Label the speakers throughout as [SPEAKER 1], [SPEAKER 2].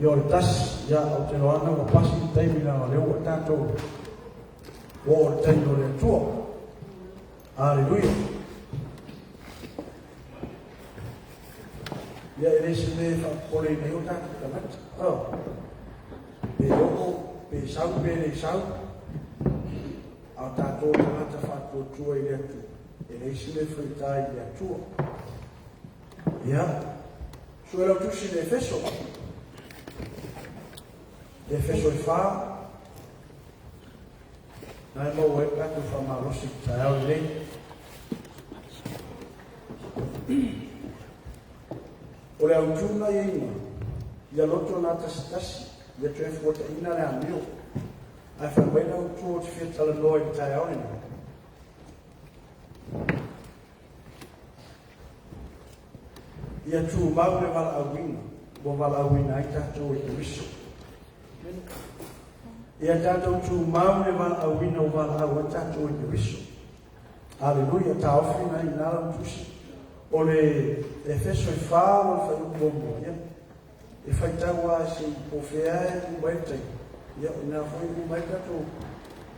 [SPEAKER 1] Ia o le tasi, ia ou te iloa ua pasi le taimi leaga o lea ua tatou ua oo i le taimi o le Atua. Aleluia. Ia e le se mea e faapopoleina ai o tatou tagata. Oh. Pe oo, pe sau, pe le sau. A o tatou tagata faatuatua i le Atua. E leai se mea e faigata i le Atua. Ia, sue lau tusi i le Efeso. Efeso e 4. Na e maua ai le tatou faamalosi i le taeao lenei. O le autu na iaiga, ia loto gatasitasi, ia toe fuataina le amio. Ae fai mai le autu o te fia talanoa i le taeao lenei. Ia tumau le valaauina ua valaauina ai tatou e Keriso. Ia tatou tumau le valaauina ua valaau ai tatou e Keriso. Aleluia, taofi na i ina lau tusi. O le Efeso e 4 o le fuaiupu muamua, ia, e faitau lava se i po o fea e uma ai le taimi. Ia, o ina foi e uma ai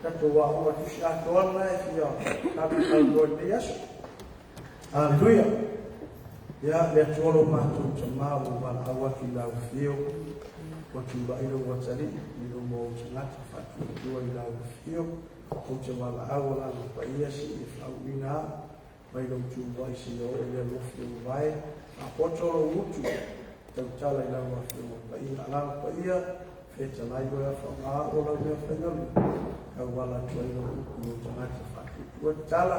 [SPEAKER 1] tatou aoga tusi atoa lena e fia tatou talanoa i lenei aso. Aleluia. Ia, le Atua lo matou Tama ua valaau atu i lau afio, ua tulai lou atalii i luma o ou tagata faatuatua i lau afio, ou te valaau Agaga Paia se i e faauuina au mai lou tuuai seia oo i le alofi o mavae, faapoto lou utu, tautala i lau Afioga Paia. Agaga Paia, fetalai oe a faaaoga au o lau mea faigaluega, tauala atu ai lou upu i ou tagata faatuatua, tatala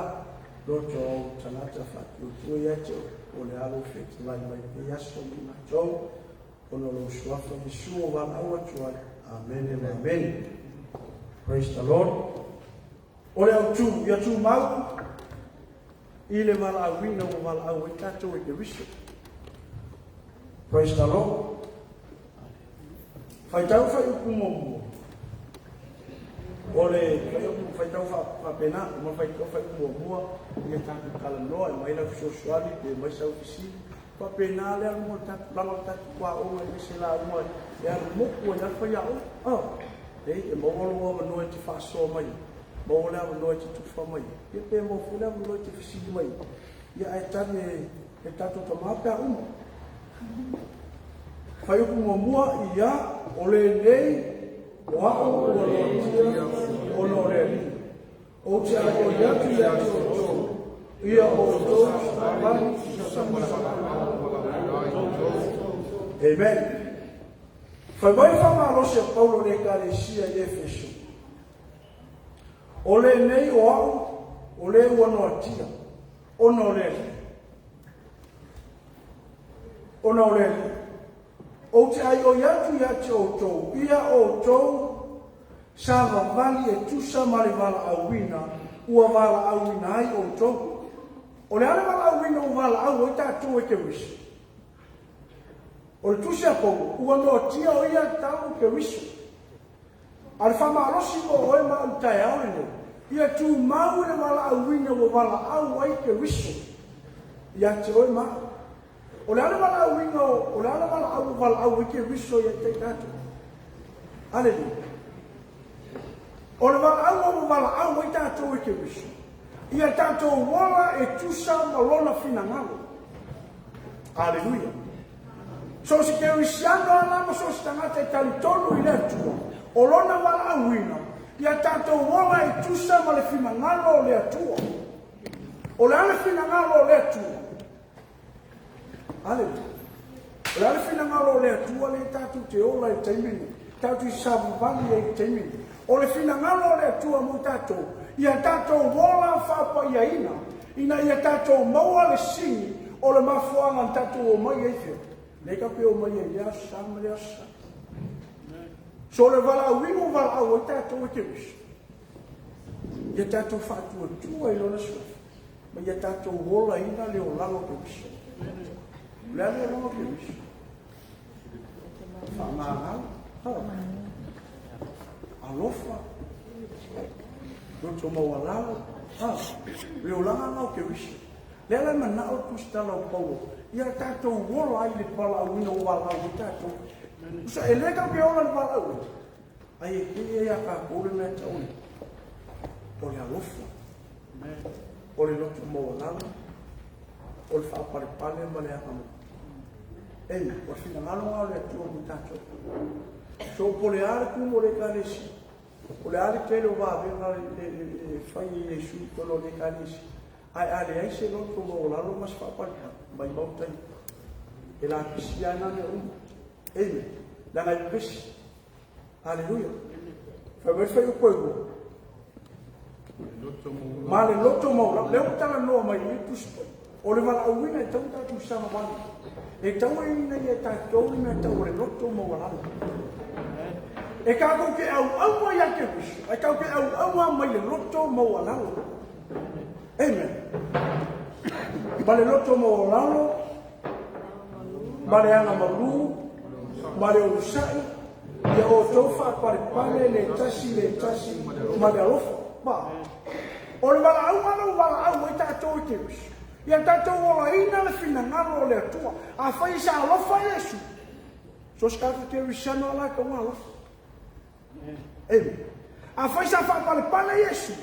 [SPEAKER 1] loto o ou tagata faatuatua ia te oe, po o le a lou fetalai mai lenei aso ma i matou, ona o lou suafa Iesu o valaau atu ai. Amene ma amene. Praise the Lord. O le autu, ia tumau i le valaauina ua valaau ai tatou e Keriso. Praise the Lord. Faitau fuaiupu muamua. O le fuaiupu faitau faapena, ma faitau fuaiupu muamua, ia tatou talanoa, e mai lau fesoasoani, pe mai sau fesili. Faapena le alu o le tatou, laga o le tatou aoga e le se lauga e alu moku ai lava le faiaoga. Oh, e maua lou avanoa e te faasoa mai ai, maua le avanoa e te tufa mai ai, ia pe maua foi le avanoa e te fesili mai ai. Ia ae tali e le tatou tama pe a uma. Fuaiupu muamua, ia, o lenei o a'u ua noatia ona o le Alii. Ou te aioi atu ia te outou, ia outou savavali. Amen. Fai mai le faamalosi a Paulo i le Ekalesia i Efeso. O lenei o a'u o le ua noatia ona o le Alii. Ona o le Alii. Ou te aioi atu ia te outou, ia outou savavali e tusa ma le valaauina ua valaauina ai outou. O le a le valaauina ua valaau ai tatou e Keriso? O le tusi a Paulo, ua noatia o ia talu Keriso. A o le faamalosi mo oe ma au i le taeao lenei, ia tumau i le valaauina ua valaau ai Keriso ia te oe ma au. O le a le valaauina o le a le valaau ua valaau ai Keriso ia te i tatou? Aleluia. O le valaauga ua valaau ai tatou e Keriso, ia tatou ola e tusa ma lona finagalo. Aleluia. So o se kerisiano lava ma so o se tagata e talitonu i le Atua, o lona valaauina, ia tatou ola e tusa ma le finagalo o le Atua. O le a le finagalo o le Atua? Aleluia. O le a le finagalo o le Atua lea tatou te ola i le taimi lenei, tatou te savavali ai i le taimi lenei. O le finagalo o le Atua mo tatou, ia tatou ola faapaiaina, ina ia tatou maua le sini o le mafuaaga na tatou omai ai fea. Lea tatou te omai ai i lea aso Sa ma lea aso Sa. So o le valaauina ua valaau ai tatou e Keriso, ia tatou faatuatua i lona suafa, ma ia tatou olaina le olaga o Keriso. O le a le olaga o Keriso? Faamagalo, alofa, loto maualalo, le olaga lena o Keriso. Lea la e manao le tusitala o Paulo, Ia tatou ola ai le valaauina ua valaau ai tatou. Tusa e le tatou te ola i le valaauina, ae e pei e ia tatou le mea tau o le alofa, o le loto maualalo, o le faapalepale ma le agamalu. Amen. O le finagalo lena o le Atua mo tatou. So po o le a le tumu o le Ekalesia, o le a le tele o vavega e fai e Iesu i totonu o le Ekalesia, ae a leai se loto maualalo ma se faapalepale, maimau taimi, e lapisi lava na mea uma. Amen. Leaga e pepesi. Aleluia. Fai mai le fuaiupu e 2. Ma le loto maualalo. Lea ua talanoa mai i le Tusi Paia. O le valaauina e tatau ona tatou savavali. E tatau ina ia tatou le mea tau o le loto maualalo. E tatou te auauna ia Keriso, ae tatou te auauna mai le loto maualalo. Amen. Ma le loto maualalo, ma le agamalu, ma le onosai, ia outou faapalepale le tasi le tasi ma le alofa. Ma o le valaauga lea ua valaau ai tatou e Keriso, ia tatou olaina le finagalo o le Atua. Afai sa alofa Iesu, so se tagata kerisiano la e tatau ona alofa. Amen. Afai sa faapalepale Iesu,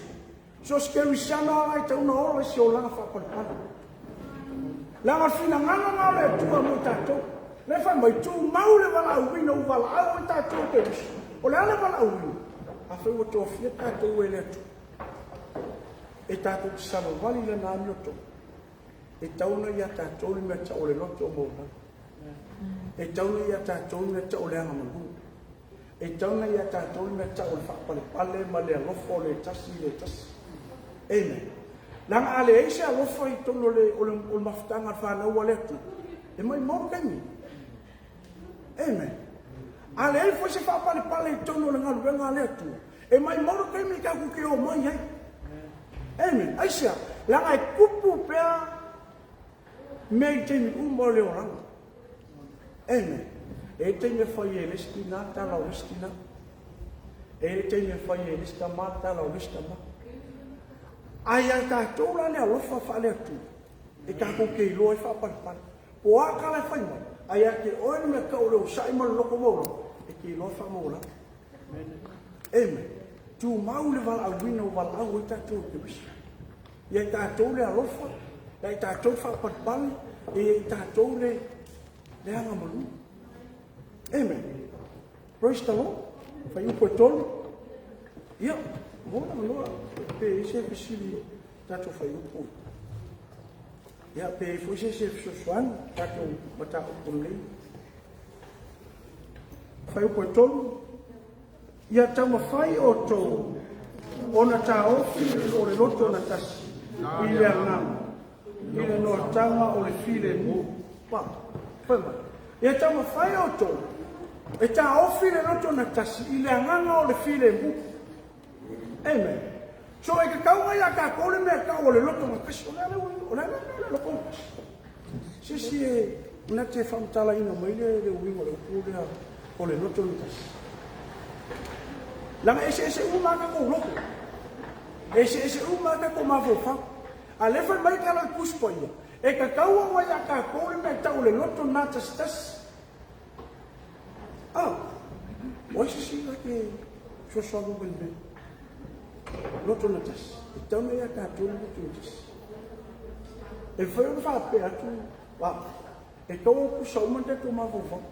[SPEAKER 1] so se kerisiano la e tatau ona ola i se olaga faapalepale. Leaga o le finagalo lena o le Atua mo tatou. Le fai mai, tumau le valaauina ua valaau ai tatou e Keriso. O le a le valaauina? Afai ua tofia tatou e le Atua, e tatou te savavali i lana amiotonu, e tatau ona ia tatou le mea tau o le loto maualalo. E tatau ona ia tatou le mea tau o le agamalu. E tatau ona ia tatou le mea tau o le faapalepale ma le alofa o le tasi i le tasi. Amen. Leaga a leai se alofa i totonu o le mafutaga a le fanau a le Atua, e maumau le taimi. Amen. A leai foi se faapalepale i totonu o le galuega a le Atua, e maumau le taimi tatou te omai ai. Amen. Aisea? Leaga e tupu pea mea i taimi uma o le olaga. Amen. E i ai taimi e fai ai e le isi tina le tala o le isi tina. E i ai taimi e fai ai e le isi tama le tala o le isi tama. Ae ia tatou la le alofa faale-Atua, e tatou te iloa ai faapalepale. Po o a tala e fai mai, ae ia te oe le mea tau o le onosai ma le loto maualalo, e te iloa faamaualalo. Amen. Tumau le valaauina ua valaau ai tatou e Keriso. Ia i tatou le alofa, ia i tatou le faapalepale, ia i tatou le agamalu. Amen. Praise the Lord. Fuaiupu e 3. Ia, mo la manoa pe i ai se fesili tatou fuaiupu. Ia, pe i ai foi se isi e fesoasoani tatou mataupu lenei. Fuaiupu e 3. Ia taumafai outou ona taofi o le loto na tasi i le agaga, i le noataga o le filemu. Pa, fai mai. Ia taumafai outou e taofi le loto na tasi i le agaga o le filemu. Amen. So e tatau mai ia tatou le mea tau o le loto na tasi. O le a le o le a le mea o le loto na tasi? Se isi e na te faamatalaina mai le uiga o le upu lea o le loto na tasi. Leaga eseese uma lava tatou loto. Eseese uma lava tatou mafaufau. A lea fai mai tala o le Tusi Paia, e tatau ona ia tatou le mea e tau o le loto na tasitasi. Ah, o ai se isi na te fesoasoani mai le mea? Loto na tasi. E tatau ona ia tatou le loto na tasi. E mafai ona faapea atu, ah, e tatau ona kusa uma ni tatou mafaufau.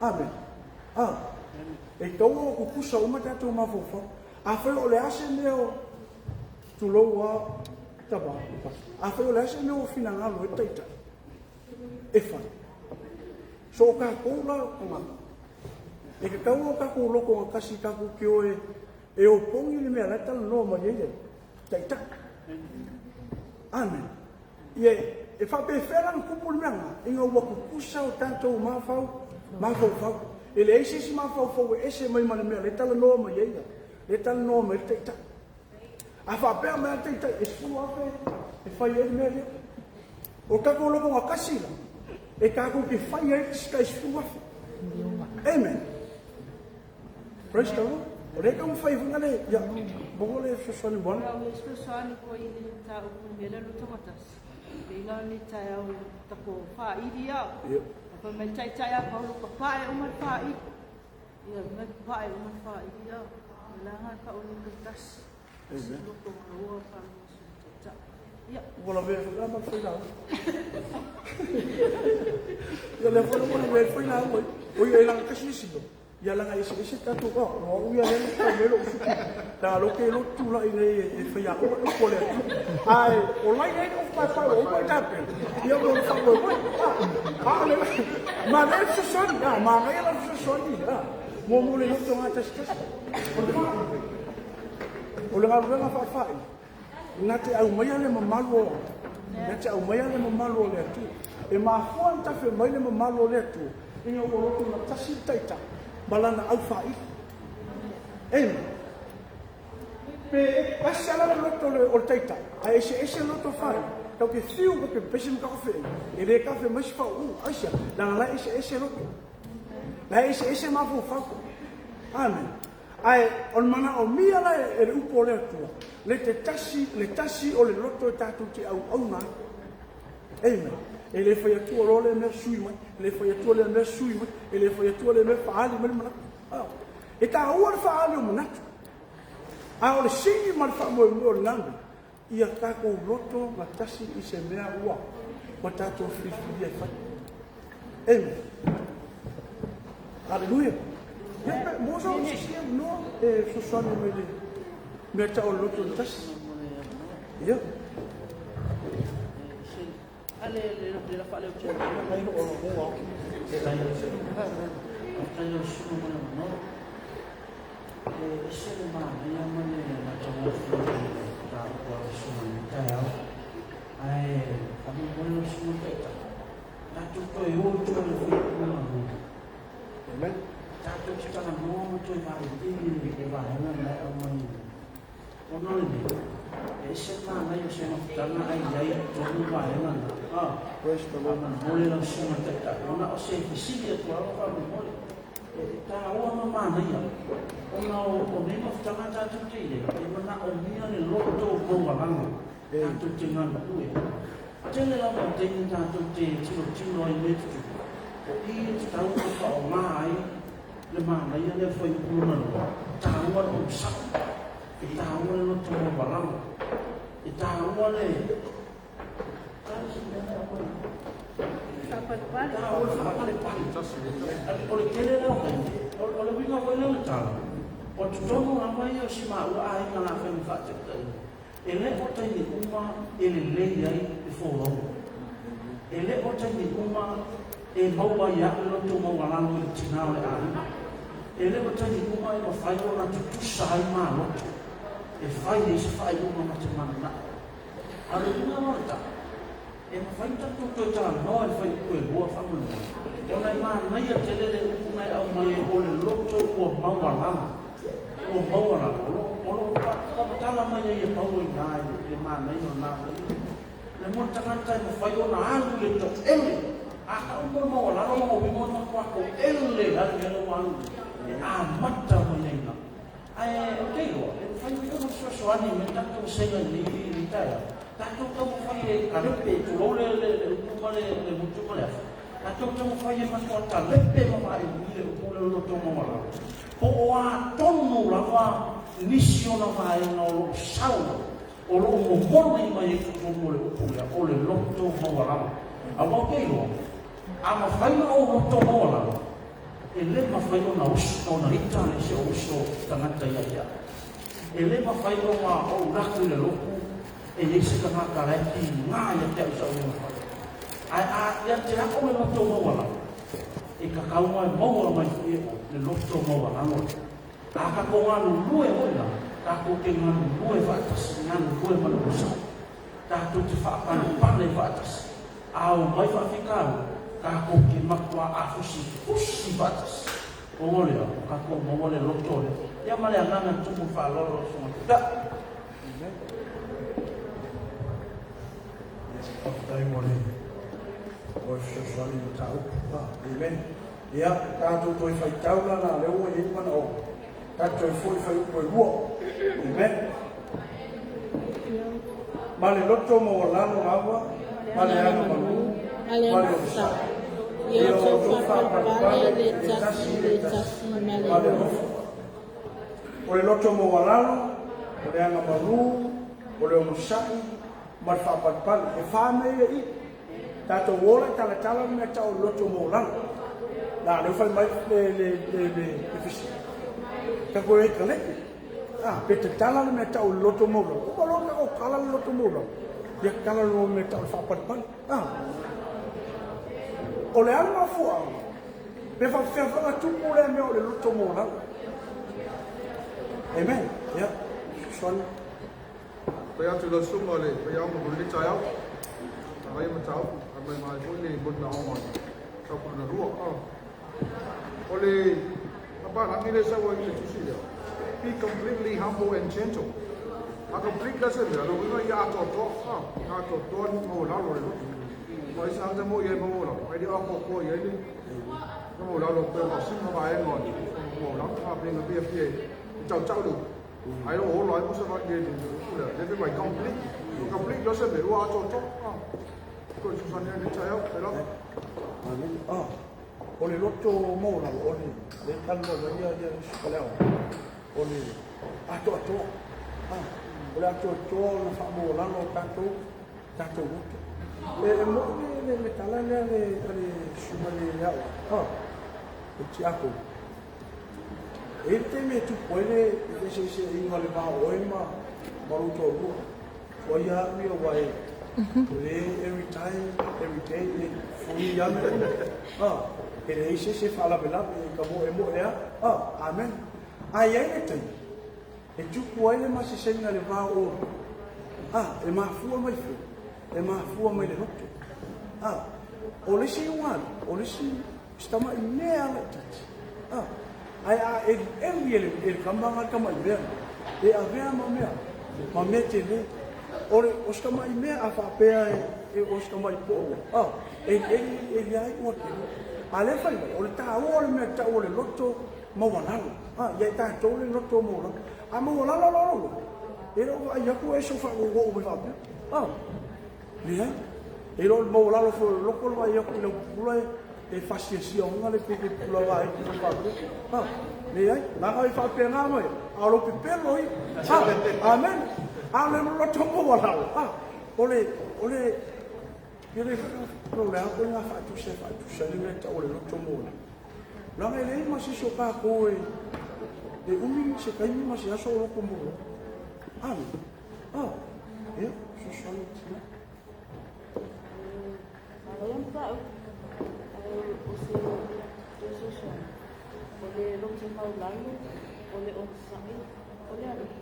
[SPEAKER 1] Amen. Ah, e tatau ona kukusa uma tatou mafaufau. Afai o le a se mea o tulou a tama, afai o le a se mea o finagalo e taitai, e fai. So o tatou la o tagata, e tatau o tatou loto gatasi tatou te o e opogi le mea la e talanoa mai ai le taitai. Amen. Ia, e faapefea la ona tupu le mea lena? Ina ua tutusa o tatou mafaufau. E leai se isi mafaufau e ese mai ma le mea lea e talanoa mai ai, lea e talanoa mai ai le taitai. A faapea mai le taitai, e 10,000 e fai ai le mea lea. O tatou loto gatasi la, e tatou te fai ai le isi tai 10,000. Amen. Praise the Lord. O lea e taumafai foi le, ia, maua le fesoasoani mo ana.
[SPEAKER 2] Lau le fesoasoani foi i le mataupu i le mea lea o le loto gatasi. Pei la lenei taeao i le tako faaili a. Fai mai taitai a Paulo papae uma le faaili. Ia mai papae uma le faaili a. Le aga le faauli tasi.
[SPEAKER 1] Amen.
[SPEAKER 2] Loto ma ua faaluasu taitai. Ia.
[SPEAKER 1] Ua lavea foi la ma le failau. Ia lea foi ua lavea le failau ai. O ia e laga kasi isi no. Ia laga ese ese tatou o o au ia lea na tau mea lou suki. La lo ke lo tula'i nei e faiaoga le upu a le Atua. Ae o lai ai lou paepae ua uma i tapena. Ia mo le faamoemoe. A o le manaia le fesoasoani. A manaia la le fesoasoani. A mo mo le loto gatasitasi. O le faa o le galuega faafa'i na te aumaia le mamalu o na te aumaia le mamalu o le Atua. E mafua ona tafe mai le mamalu o le Atua ina ua loto gatasi le taitai ma lana aufaili. Amen. Pe tasi ala le loto o le taitai, ae eseese le loto faili. Tau ke fiu ka ke pesi ma kafe e le kafe mai se fau aisa langa la eseese loto. La eseese mafaufau. Amen. Ae o le manaomia la e le upu o le Atua, le te tasi, le tasi o le loto e tatou te auauna ai. Amen. E le fai atua loa le mea sui mai, e le fai atua le mea sui mai, e le fai atua le mea faaali mai le manatu. Ah. E taua le faaali o manatu. A o le sini ma le faamoemoe o lena mea, ia tatou loto gatasi i se mea ua tatou filifilia e fai. Amen. Haleluia. Ia pe mo sa se sia no e fesoasoani mai le mea tau o le loto le tasi. Ia.
[SPEAKER 3] Ale le le la faaleo te.
[SPEAKER 1] Ai o lo mo.
[SPEAKER 3] Faafetai lau susuga mo le avanoa. E ese le manaia ma le matagofie o le mataupu a lau susuga i lenei taeao. Ae faamolemole lau susuga i le Taitai, tatou toe o i tua i le fuaiupu lona lua.
[SPEAKER 1] Amen.
[SPEAKER 3] Tatou te talanoa ma toe vailiili le vaega lena e aumai ona o lenei. E ese le manaia o se mafutaga ae i ai i totonu le vaega lena. Ah.
[SPEAKER 1] Praise the Lord.
[SPEAKER 3] Faamolemole lau susuga i le Taitai, ona o se fesili atu lava faamolemole. E taua ma manaia, ona o nei mafutaga tatou te i ai, e manaomia le loto maualalo tatou te galulue. Tele lava o taimi tatou te tilotilo ai i mea tutupu, o i e tatau ona faaaoga ai le manaia lea fuaiupu lona lua, e taua le onosai, e taua le loto maualalo, e taua le
[SPEAKER 2] Faapalepale.
[SPEAKER 3] Taua le faapalepale. O le tele la o taimi, o le uiga foi lea o le tala, o totonu lava ia o si maua aiga la fai ma faataitaiga. E le o taimi uma e lelei ai le folauga. E le o taimi uma e maua ai au le loto maualalo i le tina o le aiga. E le o taimi uma e mafai ona tutusa ai maloto e fai ai se faaiuga ma te mananao. A o le uiga la o le tala, e mafai ona tatou toe talanoa i le fuaiupu e lua faamolemole, ona e manaia tele le upu na e aumai ai o le loto ua maualalo. Ua maualalo. O lo o faamatala mai ai e Paulo i ina i le manaia o lena mea. Le mo le tagata e mafai ona alu i le toele. A tau mo le maualalo lona uiga ona matua toele la le mea lea ua alu i ai. E amata mai ai i ina. Ae ou te iloa, e mafai foi ona fesoasoani mai tatou vasega i lenei taeao. Tatou taumafai e talepe, tulou le upu ma le gutu ma le afi. Tatou taumafai e matua talepe ma faaiuiu le upu lea o le loto maualalo. Po o a tonu lava nisi ona vaega o lo o sau, o lo o momoli mai ai i totonu o le upu lea, o le loto maualalo. Aua ou te iloa, a mafai ona ou loto maualalo, e le mafai ona uso, ona ita si ou uso tagata ia te au. E le mafai ona ou laku i le lotu e i ai se tagata la e tiga ia te au i sau mea na fai. Ae a ia te au le loto maualalo, e tatau ona e maua mai foi e oe le loto maualalo lea. A tatou galulue foi la, tatou te galulue faatasi, galulue ma le onosai. Tatou te faapalepale faatasi. A omai faafitauli, tatou te matua afusifusi faatasi. Ona o lea, ua tatou maua le loto lea. Ia ma le agaga e tumu i le faaaloalo lau Susuga i le Taitai.
[SPEAKER 1] Amen. Faafetai mo le mo le fesoasoani i mataupu. Amen. Ia, tatou toe faitau la la lea ua i ai le manaoga. Tatou toe foi fuaiupu e lua. Amen. Ma le loto maualalo lava. ma le agamalu
[SPEAKER 4] ma le
[SPEAKER 1] ma le
[SPEAKER 4] onosai.
[SPEAKER 1] onosai.
[SPEAKER 4] Ia
[SPEAKER 1] Ia
[SPEAKER 4] outou
[SPEAKER 1] outou
[SPEAKER 4] faapalepale
[SPEAKER 1] faapalepale
[SPEAKER 4] le
[SPEAKER 1] le
[SPEAKER 4] tasi
[SPEAKER 1] tasi
[SPEAKER 4] i
[SPEAKER 1] i
[SPEAKER 4] le
[SPEAKER 1] le
[SPEAKER 4] tasi
[SPEAKER 1] tasi
[SPEAKER 4] ma le
[SPEAKER 1] ma le
[SPEAKER 4] alofa.
[SPEAKER 1] alofa. O le loto maualalo, o le agamalu, o le onosai, ma le faapalepale. E wha mea ia i. Tātou ola i talatala le mea tau o le loto maualalo. La, le ufai mai le fisi. Ka koe e kaleke. Ah, pe te tala le mea tau o le loto maualalo. Uma loa na o kala le loto maualalo. Ia kala le mea tau o le faapalepale. Ah, o le ala mafuaaga, pe faapefea foi ona tupu lea mea o le loto maualalo. Amen. Ia, fesoasoani.
[SPEAKER 5] Fai atu lau susuga le faiaoga mo lenei taeao. Manaia mataupu, ae maimai foi le molimauga o le taupu lona lua. O le papalagi lea e sau ai i le tusi lea, be completely humble and gentle. A complete la se mea, lona uiga ia atoatoa, atoatoa le maualalo o le loto. Aua ai se tagata mo i ai maualalo, ae le o atoatoa i ai le maualalo pei o sina vaega o le maualalo. A pe na fiafia e tautau le upu, ae o olo ai mo se vai le upu lea, le fai mai complete. Complete la se mea, ua atoatoa. Ko fesoasoani ai lenei taeao, fai lava.
[SPEAKER 1] Amen. Ah, o le loto maualalo, o le le talanoa mai ia ia isi paleao. O le atoatoa. Ah, o le atoatoa ona faamaualalo o tatou loto. E mo'i le tala lea le a le susuga le ao. Ah, le tiakono. E i le taimi e tupu ai le feseeseaiga o le va o oe ma lou toalua. O ia au ia ua e o le every time, every day, e fui ia mea uma. Ah, e leai se isi e faalavelave e ka moemoe a. Ah, amen. Ae i ai le taimi e tupu ai le masesega i le va o oe. Ah, e mafua mai fea? E mafua mai le loto. Ah, o le isi ugali, o le isi si tamai mea laitiiti. Ah, ae a elieli e le kama nga tamai mea, e avea ma mea, ma mea tele. O le o si tamai mea a faapea e o si tamai po'o. Ah, elieli eli ai ua tele. A le fai mai, o le tāua o le mea tau o le loto maualalo. Ah, ia i tatou le loto maualalo. A maualalo lo lo. E le o vaai atu e so faagogo'o mai faapea. Ah, leai. E le o le maualalo foi o le loto le vaai atu i lau pupula e fasiasia ona le peke pupula vaai i faapea. Ah, leai. Laga i faapena mai. A o lou pepelo ia. Ah, amen. A o le loto maualalo. Ah, o le ia le o le a koe ngā faatusa e faatusa le mea tau o le loto maualalo. Laga e leai ma se isi o tatou e umi se taimi ma se aso o loto maualalo. Amen. Ah, ia, fesoasoani tina.
[SPEAKER 2] Manaia mataupu, ae o se fesoasoani, o le loto maualalo, o le onosai, o le alofa.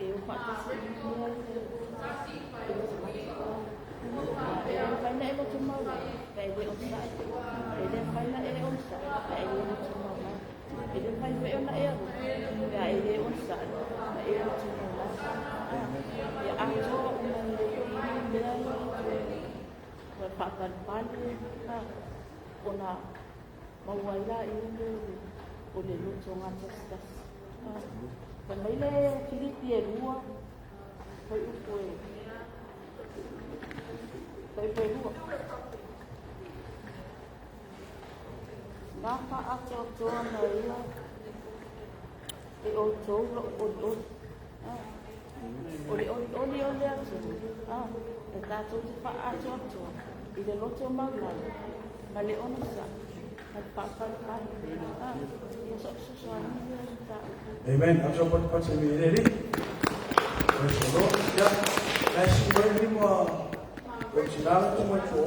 [SPEAKER 2] E o faatasi uma mea i le tagata. E le mafai ona e loto maualalo, pe e le onosai. E le mafai ona e onosai, pe e le loto maualalo. E le mafai foi ona e alofa, pe a e le onosai, ma e loto maualalo. Ia atoa uma i mea ia toe faapalepale ona maua ai laia mea o le loto gatasitasi. Fai mai le Filipi e 2, fuaiupu e fuaiupu e 2. Na faaatoatoa na ia e outou lou olioli. O le olioli o le Atua, e tatou te faaatoatoa i le loto maualalo ma le onosai ma le faapalepale. Ia so fesoasoani ia mataupu.
[SPEAKER 1] Amen. Aso pat pat se mi le. Praise the Lord. Ya. Na si mai ni mo o tina tu mai tu.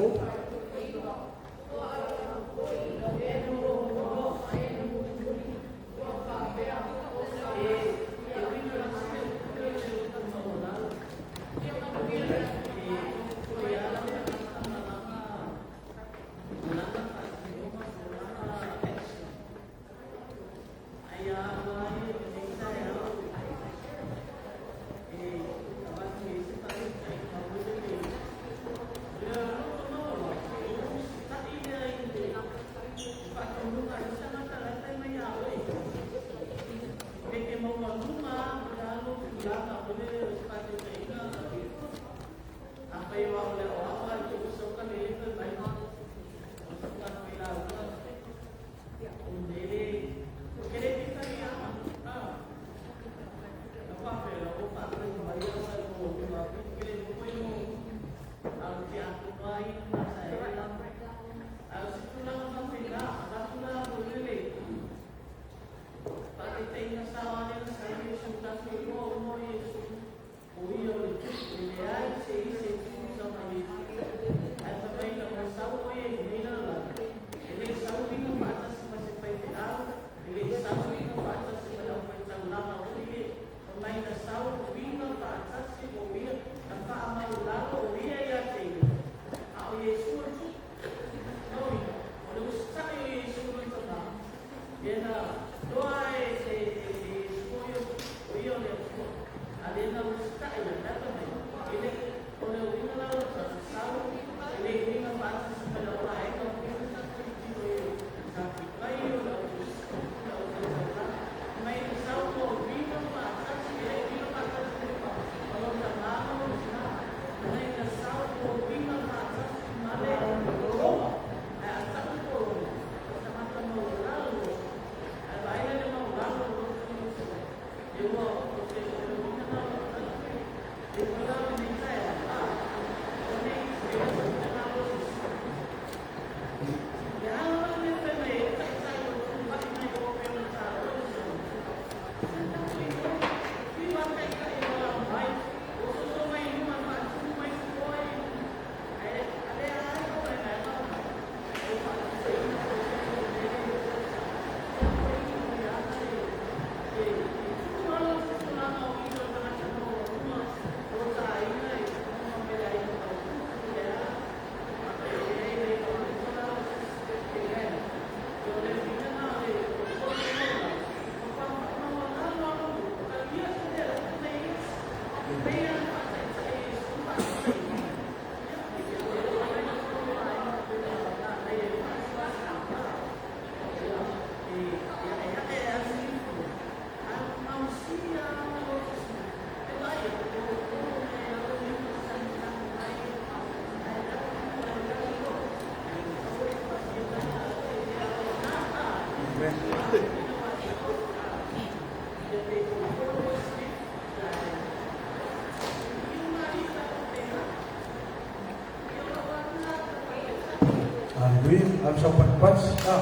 [SPEAKER 1] Aleluia. Ave sau patipati. Ah,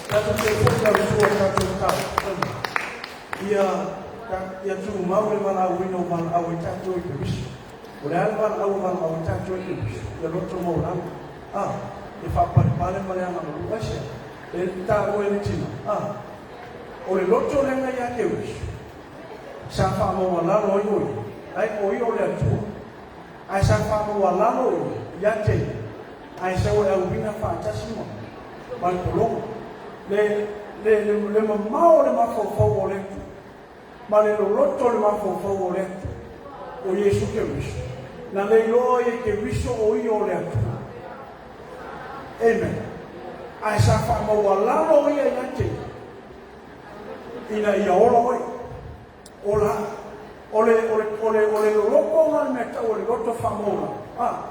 [SPEAKER 1] tatou te foi lau sua tatou tau. Ia, ia tumau le valaauina o valaau ai tatou i Keriso. O le a le valaau o valaau ai tatou i Keriso? Ia loto maualalo. Ah, e faapalepale ma le agamalu. Aisea? E taua e le tina. Ah, o le loto lea na ia Keriso. Sa faamaualalo ai o ia. Ai o ia o le Atua. Ae sa faamaualalo ia ia te ia. Ae sau e auina faatasi ma ma le pologa. Le, le, le, le mamao o le mafaufau o le Atua, ma le loloto o le mafaufau o le Atua, o Iesu Keriso. Na le iloa ai e Keriso o ia o le Atua. Amen. Ae sa faamaualalo ia ia te ia, ina ia ola oe. Ola. O le, o le, o le, o le loloto na le mea tau o le loto faamaualalo. Ah,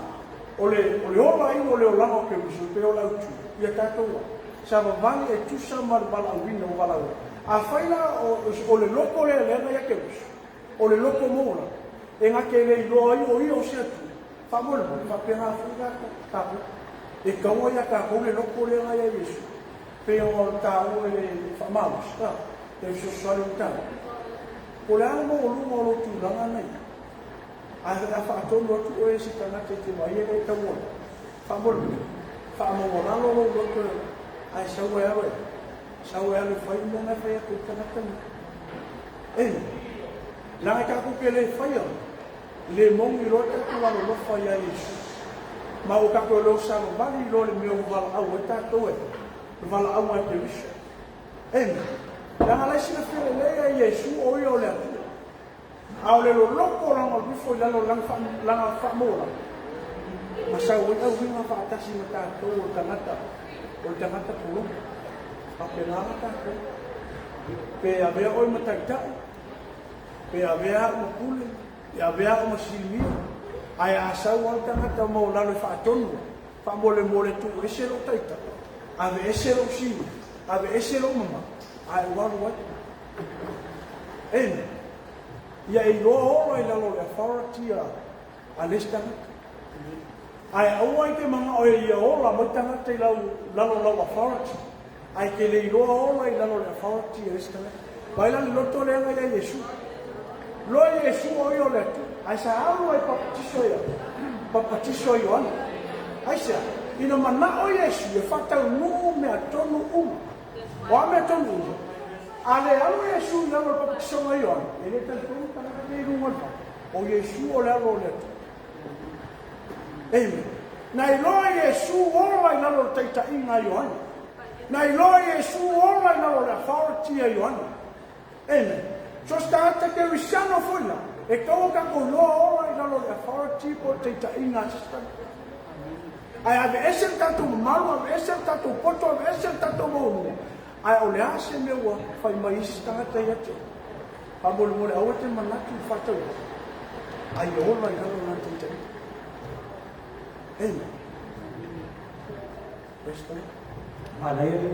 [SPEAKER 1] o le, o le ola ina o le olaga o Keriso, e pei o le autu, ia tatou ola. Sa vavale e tusa ma le valaauina o valaau. Afai la o, o le loto lea lea na ia Keriso, o le loto maualalo, e na te le iloa ai o ia o se Atua, faamolemole, faapena foi la tatou. E taua ia tatou le loto lea na ia Iesu. Pei ona o le taua i le faamalosi, ah, le fesoasoani o le taua. Po o le a le maualuga o lou tulaga na i ai, a, a faatonu atu oe e se tagata e te vaai e le tau ola, faamolemole, faamaualalo lou loto ae sau e alu e, sau e alu e fai le mea na e fai atu i le tagata nei. Ei, leaga tatou te le faia, le moni loa tatou alolofa ia Iesu. Ma ua tatou le savavali loa le mea ua valaau ai tatou e, le valaauga e Keriso. Amen. Leaga la e silafia lelei e Iesu o ia o le Atua. A o le loloto o lana ifo i lalo o lana lana faamaualalo, ma sau ai auiga faatasi ma tatou o le tagata, o le tagata pologa. Faapena la tatou. Pe avea oe ma taitai, pe avea au ma pule, pe avea au ma sinia, ae a sau lava le tagata maualalo e faatonu, faamolemole tuu ese lou taitai, ave ese lou sinia, ave ese lou mamalu, ae ou alu ai. Amen. Ia e iloa ola i lalo o le authority a, a le isi tagata. Ae aua i te manao e ia ola mai tagata i lau, lalo o lau authority. Ae te le iloa ola i lalo o le authority a le isi tagata. Vai la le loto lea na ia Iesu. Loa Iesu o ia o le Atua. Ae sa alu ai papatiso ia, papatiso a Ioane. Aisea? Ina manao Iesu e faataunuu mea tonu uma. O a mea tonu uma? A le alu Iesu i lalo o le papatisoga a Ioane, e le talitonu tagata nei i luga o le vai, o Iesu o le alo o le Atua. Amen. Na iloa Iesu ola i lalo o le taitaiga a Ioane. Na iloa Iesu ola i lalo o le authority a Ioane. Amen. So se tagata kerisiano foi la, e tatau ona tatou iloa ola i lalo o le authority po o le taitaiga a se isi tagata. Ae aveese le tatou mamalu, aveese le tatou poto, aveese le tatou maualuga, ae o le a se mea ua fai mai isi tagata ia te oe? Faamolemole aua te manatu i le faatauga, a ia ola i lalo o lana taitaiga. Amen. Praise the Lord.
[SPEAKER 4] Manaia le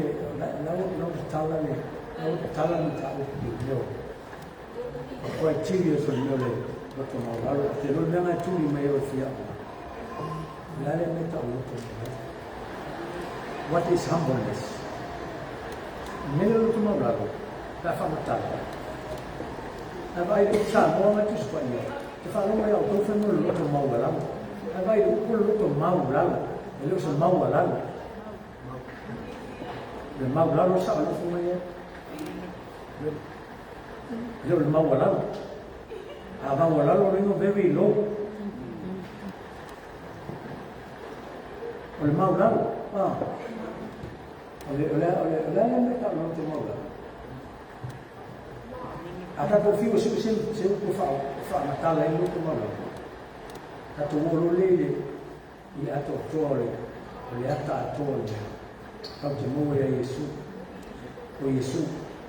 [SPEAKER 4] lau tatala le lau tatala le mataupu i le mea o quite serious o le mea o le loto maualalo. Te loa le mea na e tuli mai o e fia o. Le a le mea tau loto maualalo. What is humbleness? Mele o loto maulalo, pe a faamatala. Ae vaai i le upu Samoa ma le Tusi Paia, te faalogo ia outou fai mai o le loto maualalo. Ae vaai i le upu o le loto maulalo, e le o se maualalo. O le maulalo sa o le upu mai ai. E le o le maualalo. A maualalo le igoa very low. O le maulalo. Ah. O le, o le, o le, o le a le mea tau loto maulalo. A tatou fiu e sue se, se upu faamatala ai loto maulalo. Tatou o loa lea i le, i le atoatoa o le, o le ata atoa o le mea. Tatou te maua ia Iesu. O Iesu.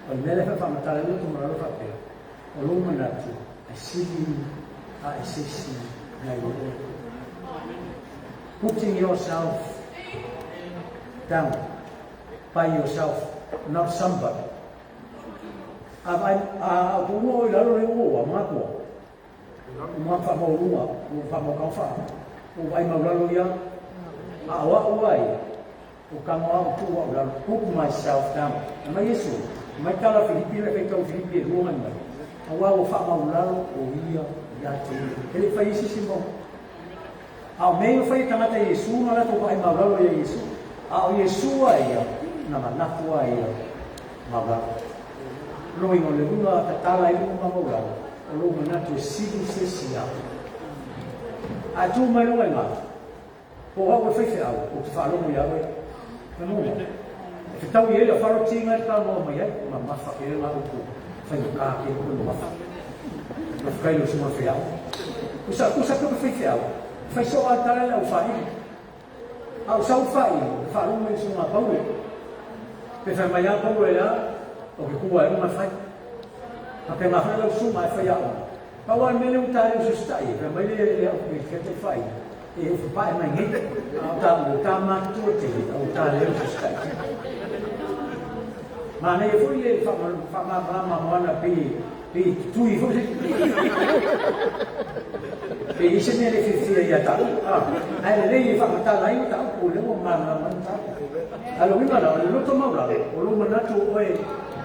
[SPEAKER 4] O le mea lea faamatala ai loto maulalo faapea. O lou manatu, e sili ae se isi nai lo oe. Putting yourself down by yourself, not somebody. A vai a o ua o i lalo le ua ua mga kua. O mga whaamaulunga, o whaamaukau wha. O vai maulalo ia. A oa ua ia. O ka ngoa o tu au lalo. Put myself down. E mai Iesu. Mai tala Filipi le whaitau Filipi e lua mai mai. A ua ua whaamaulalo o ia ia te ia. Ele whai isi si mau. A o mea o whai tangata Iesu na latou vaai maulalo ia Iesu. A o Iesu a ia, na manatu a ia maulalo. Loiga o le uiga tatala ai luga ma maulalo, o lou manatu e sili se isi ia oe. Ae tu mai luga i ngā, po o au e faifeau, ou te faalogo ia oe. Manu, e fetau i ai le authority nga e talanoa mai ai, mamafa ke ngā upu faigata ke upu mamafa. Mafkai lo sunga feau. Usa usa ke faifeau. Fai so a tala le au whaili. A o sau whaili, whaalogo mai sunga paule. Pe whai mai a paule a, o ke kua e unga whai. A pe ngā whai lau sunga e whai a ona. Pau a mele u tā leo sustai, whai mai le le au ke ke te whai. E u whapae mai ngei, a o tā o tā mātua te, o tā leo sustai. Manaia foi le faamalamalama moana pei pei tutui foi le pei i se mea le fiafia ia ta'u a ae lelei e faamatala ai o ta'u o lea ua malamalama ai mataupu. A o le uiga la o le loto maualalo o lou manatu o oe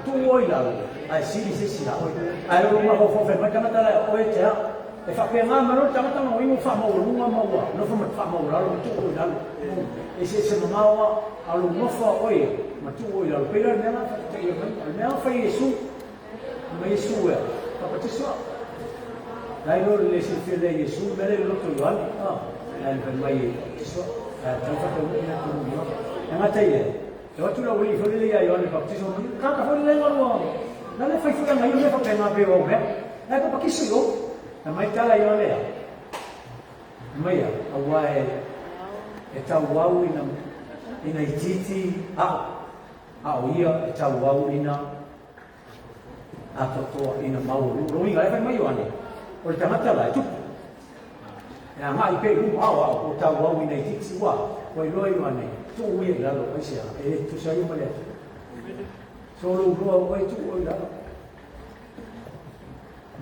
[SPEAKER 4] tuu oe i lalo ae sili se isi ia oe. Ae o lou mafaufau fai mai tagata la e o oe te a e faapena mai loa le tagata ma uiga ua faamaualuga ma ua nofo ma faamaualalo ma tuu oe i lalo. Eseese mamao a a o lou nofo a oe ia ma tuu oe i lalo. Pei la o le mea la faataitaia mai o le mea fai e Iesu. Ma Iesu ea, papatiso au. La e loa le silafia lea Iesu, le mea lea i le loto o Ioane, a, la e fai mai e papatiso au. Ae tau whakaū i atu i Ioane. E ngata ia, e o atu la uili foi lele ia Ioane papatiso mai, kaka foi lele ngalua, la le fai foi anga ia mea whapenga pe o mea. La e papakiso i o. Na mai tala Ioane ea. Mai ia, aua e, e tau au ina, ina itiiti ao, a o ia e tau au ina atoatoa ina maualuga. Lona uiga, e fai mai Ioane, o le tagata la e tupu. E agai pea i luma, ao ao, o tau au ina itiiti ua, ua iloa Ioane, tuu ia i lalo, aisea, e le tutusa ia ma le Atua. So lou loa oe tuu oe i lalo.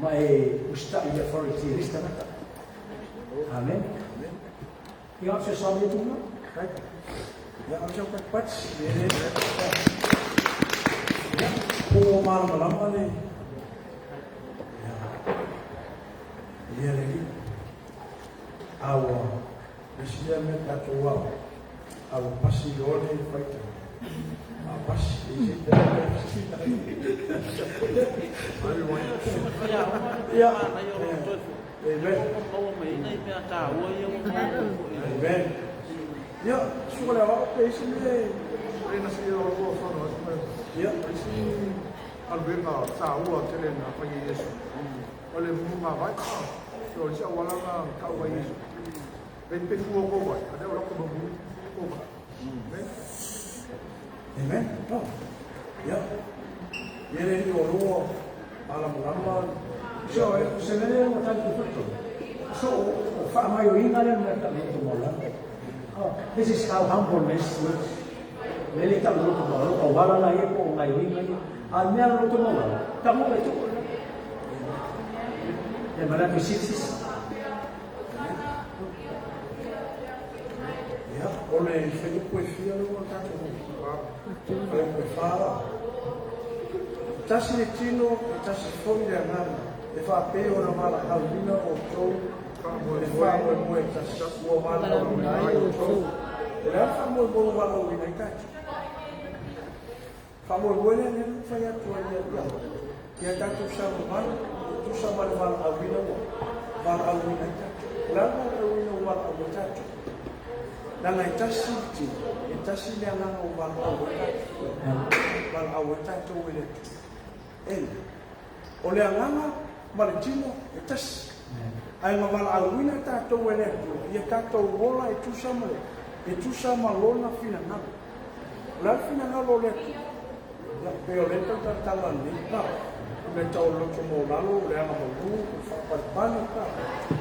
[SPEAKER 4] Ma e usitai i authority e le isi tagata. Amen. Ia, o se fesoasoani atu lena.
[SPEAKER 1] Ia, o se patipati. Ia, po ua malamalama le... Ia, ia le li. A ua, le isi lea mea tatou ao, a ua pasi loa le faitau. A pasi, e se te
[SPEAKER 3] Ia, Amen.
[SPEAKER 1] Amen. Ia, suka le ao pe isi mea e...
[SPEAKER 5] Ina si o lua whano atu mai.
[SPEAKER 1] Ia.
[SPEAKER 5] Isi aluega tāua tele na whai e Iesu. O le mumunga vai. So isi awala na tau ai Iesu. Pe pe fua ko vai. Ane o lako mamu ko vai. Amen.
[SPEAKER 1] Amen. Oh. Ia. Ia le o lua malamalama.
[SPEAKER 4] So, se mea lea ua tatou toto. So, o faamaioiga lea mea tau loto maulalo. Oh, this is how humbleness works. Mea le tau loto maulalo, o wala la ia po o gaioiga ia. A mea loto maulalo, tago e tu'u. E manatu i sisi.
[SPEAKER 1] Ia, o le fuaiupu e fia lea ua tatou Fuaiupu e 4. E tasi le tino, e tasi foi le agaga, e faapei ona valaauina outou i le faamoemoe e tasi, ua valaauina ai outou. O le a le faamoemoe ua valaauina ai tatou? Faamoemoe lea lea na fai atu ai ia ia ia tatou savavali e tusa ma le valaauina ua valaauina ai tatou. O le a le valaauina ua valaau ai tatou? Leaga e tasi le tino, e tasi le agaga ua valaau ai tatou. Valaau ai tatou e le Atua. E, o le agaga ma le tino e tasi. Ae na valaauina tatou e le Atua, ia tatou ola e tusa ma le, e tusa ma lona finagalo. O le a le finagalo o le Atua? Ia, pei o lea e tau talatala nei, na, o mea tau o le loto maualalo, o le agamalu, o le faapalepale, na.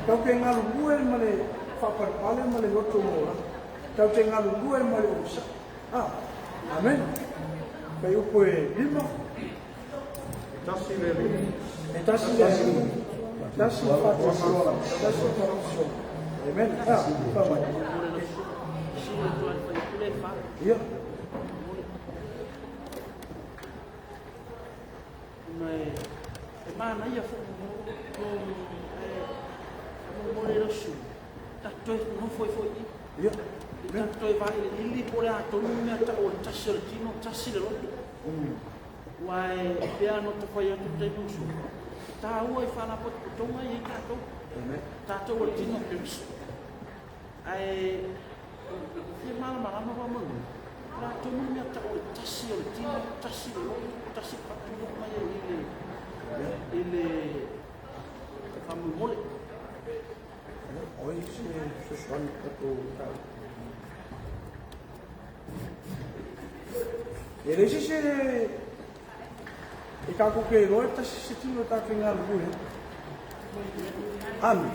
[SPEAKER 1] Tatou te galulue ma le faapalepale ma le loto maualalo. Tatou te galulue ma le onosai. Ah, amen. Fuaiupu e 5.
[SPEAKER 5] Tasi le Alii.
[SPEAKER 1] E tasi le Alii, tasi le faatuatuaga, tasi le faamasinoga. Amen. Ah, faa mai. Ia.
[SPEAKER 3] Ona e manaia foi e momoli le sui tatou nofo ai foi i tatou toe vailiili po o le a tonu le mea tau o le tasi o le tino, tasi le loto. Aua e pei lava ona fai atu i le taimi ua sola, e taua i faalapotopotoga ia i tatou. Tatou o le tino o Keriso. Ae fia malamalama faamolemole, o le a tonu le mea tau o le tasi o le tino, tasi le loto, tasi le patu ia uma ia i le faamolemole.
[SPEAKER 1] O ai se fesoasoani tatou tau. E leai se isi e tatou te iloa e tasi se tino e tatou te galulue ai. Ame.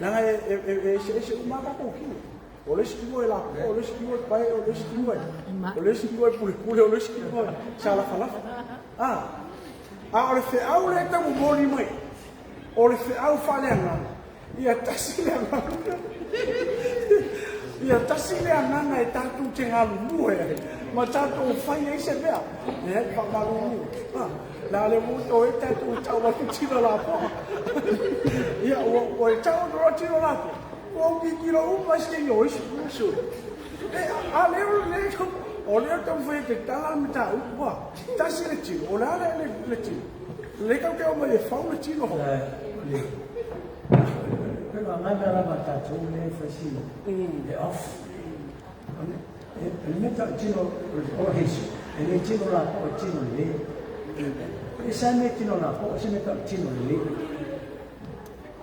[SPEAKER 1] Leaga e eseese uma lava tatou tino. O le isi tino e lapoa, o le isi tino e pae, o le isi tino e, o le isi tino e pulepule, o le isi tino e salafalafa. Ah, a o le feau lea e tau momoli mai, o le feau faaleagaga, ia tasi le agaga. Ia tasi le agaga e tatou te galulue ai ma tatou fai ai se mea. Leai, faamalulu. Ah, la le mo to e tatou tau atu tino lapoa. Ia, ua e tau atu loa tino lapoa. Ua ou tilotilo uma ai se o isi. E, a lea o le, o lea o taumafai e te tala le mataupu, ua, tasi le tino, o le a le tino? Le tau te omai e fau le tino.
[SPEAKER 4] Pero agaga lava tatou lea e fai si e off. E le mea tau tino o Hesu, e le tino la po o tino lelei. E sa me tino la po o se mea tau tino lelei.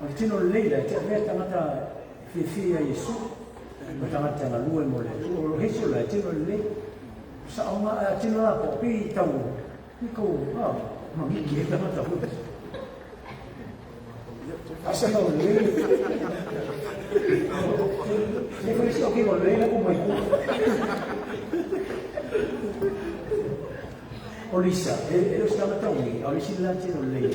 [SPEAKER 4] O le tino lelei la, te avea tagata fiafia ia Iesu. O tagata galue mo le Atua. O Hesu la, e tino lelei. Sa o nga tino la po, pi tau, pi kou, ah, mangiki e tagata hui. Asa o lelei. Se foi se o que o lelei la ko mai ku. O Lisa, e o se tagata ui, o le sila la tino lelei.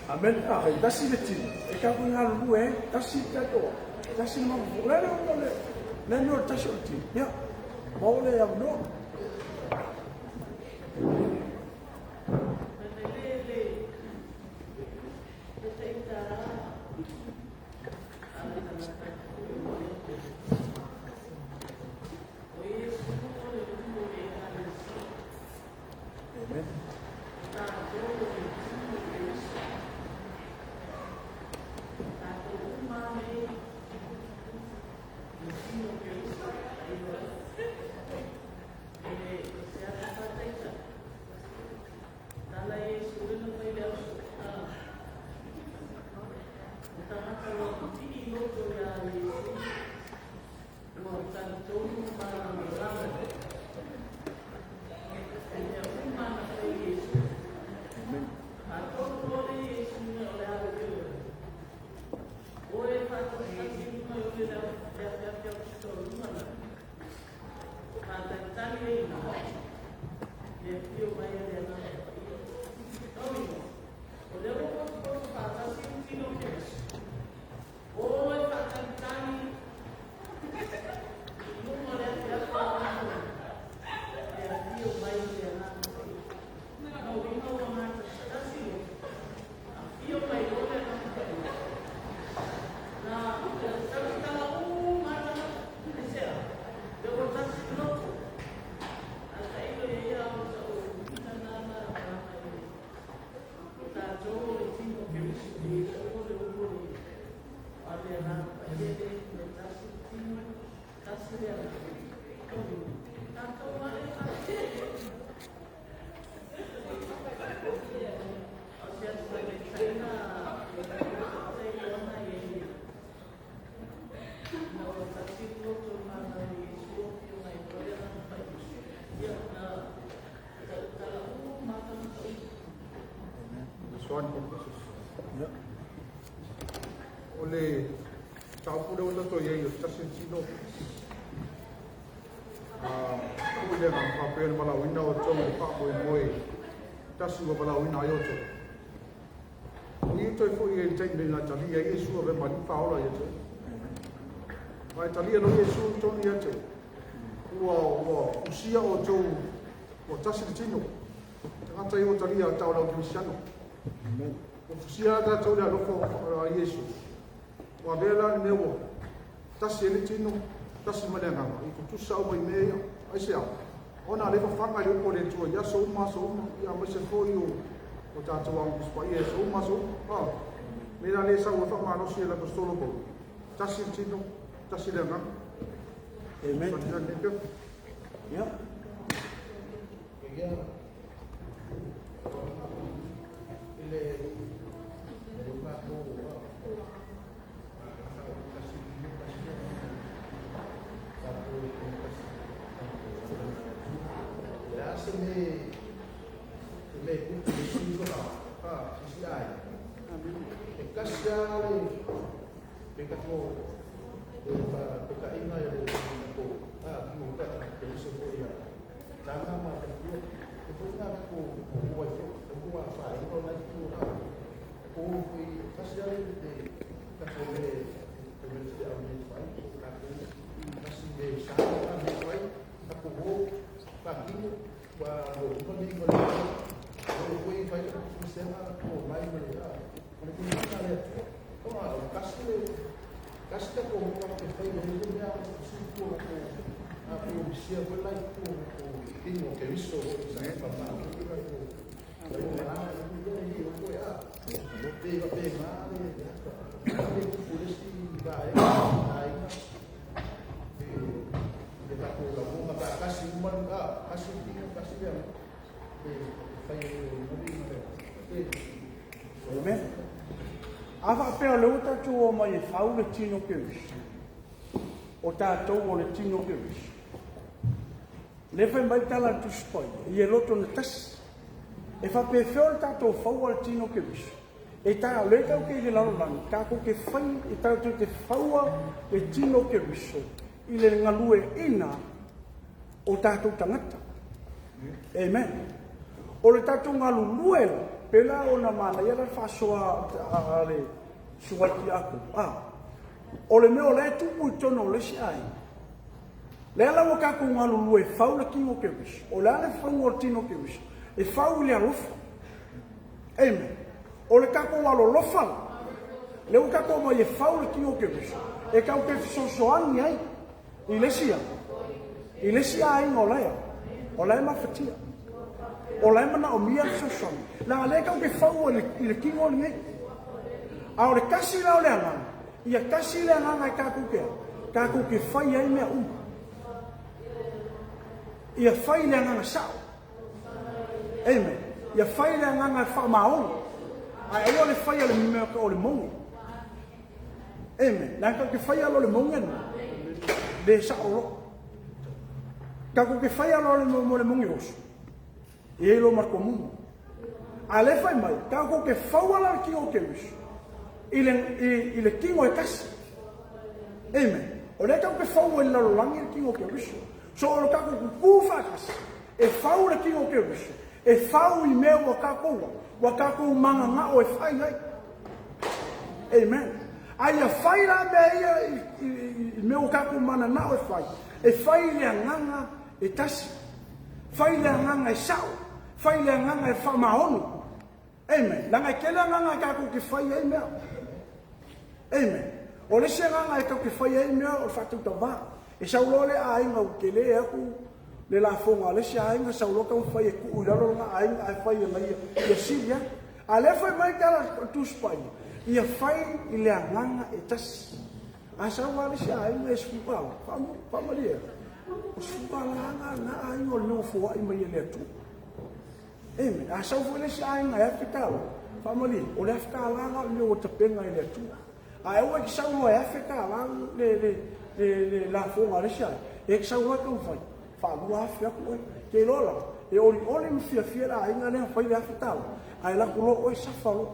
[SPEAKER 1] Amen. Ah, e tasi le tino. E tatou galulue ai, tasi le tatou, tasi le mafaufau. Le le le le mea o le tasi o le tino. Ia, maua le avanoa. Amen.
[SPEAKER 5] O le mataupu lea ua tatou i ai o se tasi o le tino. Ua le agaga faapea o le valaauina o outou i le faamoemoe tasi ua valaauina ai outou. O i toe foi ai i le taimi na talia ai Iesu ave ma alii faaola ia te oe. Ma e talia loa Iesu i totonu ia te oe. Ua fusia outou ua tasi le tino. Tagata ia ua talia tau lau kerisiano. Ua fusia tatou i le alofa o Iesu. Ua avea la le mea ua tasi ai le tino, tasi ma le agaga, i tutusa uma i mea ia. Aisea? Ona o lea e fafaga i le upu a le Atua i aso uma, aso uma, ia aemaise foi o tatou Aoga Tusi Paia i aso uma, aso uma. Ah, mea la lea e sau ai faamalosi e le Aposetolo Paulo. Tasi le tino, tasi le agaga.
[SPEAKER 1] Amen. Ia.
[SPEAKER 6] Ia. I le matou
[SPEAKER 1] Amen. A faapea o lea ua tatou omai e fau le tino Keriso. O tatou o le tino Keriso. Lea fai mai tala a le Tusi Paia, ia loto na tasi. E faapefea o le tatou faua le tino Keriso. E tā, o lea tau ke i le lalolagi, tatou te fai, e tatou te faua le tino Keriso i le galueaiina o tatou tagata. Amen. O le tatou galulue la, pela ona manaia la le faasoa a le suai tiakono. Ah, o le mea o la e tupu i totonu o le isi aiga. Lea la ua tatou galulue e fau le tino Keriso. O le a le fauga o le tino Keriso? E fau i le alofa. Amen. O le tatou alolofa la, lea ua tatou omai e fau le tino Keriso, e tatou te fesoasoani ai i le isi i le isi aiga o la o la e mafatia. O la e manaomia le fesoasoani. Leaga lea tatou te fau i le tino lenei. A o le tasi la o le agaga, ia tasi le agaga e tatou te tatou te fai ai mea uma. Ia fai le agaga sao. Amen. Ia fai le agaga e faamaoni. Ae aua le fai a le mea o le moni. Amen. Leaga tatou te fai alo le moni ana. Le sao lo. Tatou te fai alo le mo le moni oso. E ai lo matua mumu. A le fai mai, tatou te faua la le tino o Keriso i le tino e tasi. Amen. O lea tatou te faua i le lalolagi le tino o Keriso. So o le tatou kuku faatasi, e fau le tino o Keriso, e fau i mea ua tatou ua tatou mananao e fai ai. Amen. A ia fai la mea ia i mea ua tatou mananao e fai, e fai i le agaga e tasi. Fai le agaga e sao, fai le agaga e faamaoni. Amen. Leaga e tele agaga e tatou te fai ai mea. Amen. O le isi agaga e tatou te fai ai mea o le faatautavā. E sau loa le aiga ua tele atu le lafoga a le isi aiga, sau loa taumafai e tuu i lalo lona aiga ae fai e ia ia sili atu. A lea fai mai tala o Tusi Paia, ia fai i le agaga e tasi. A sau lava le isi aiga e 10 tala, faamalie, o 10 tala na aiga o le mea ua foai mai e le Atua. Amen. A sau foi le isi aiga e $1,000, faamalie, o le $1,000 na o le mea ua tapena e le Atua. Ae aua e te sau loa e $1,000 le lafoga a le isi aiga, e te sau loa e taumafai, 2,000 atu oe. Te iloa la, e olioli ma fiafia le aiga lea na fai le $1,000, ae alu atu loa oe safa loa.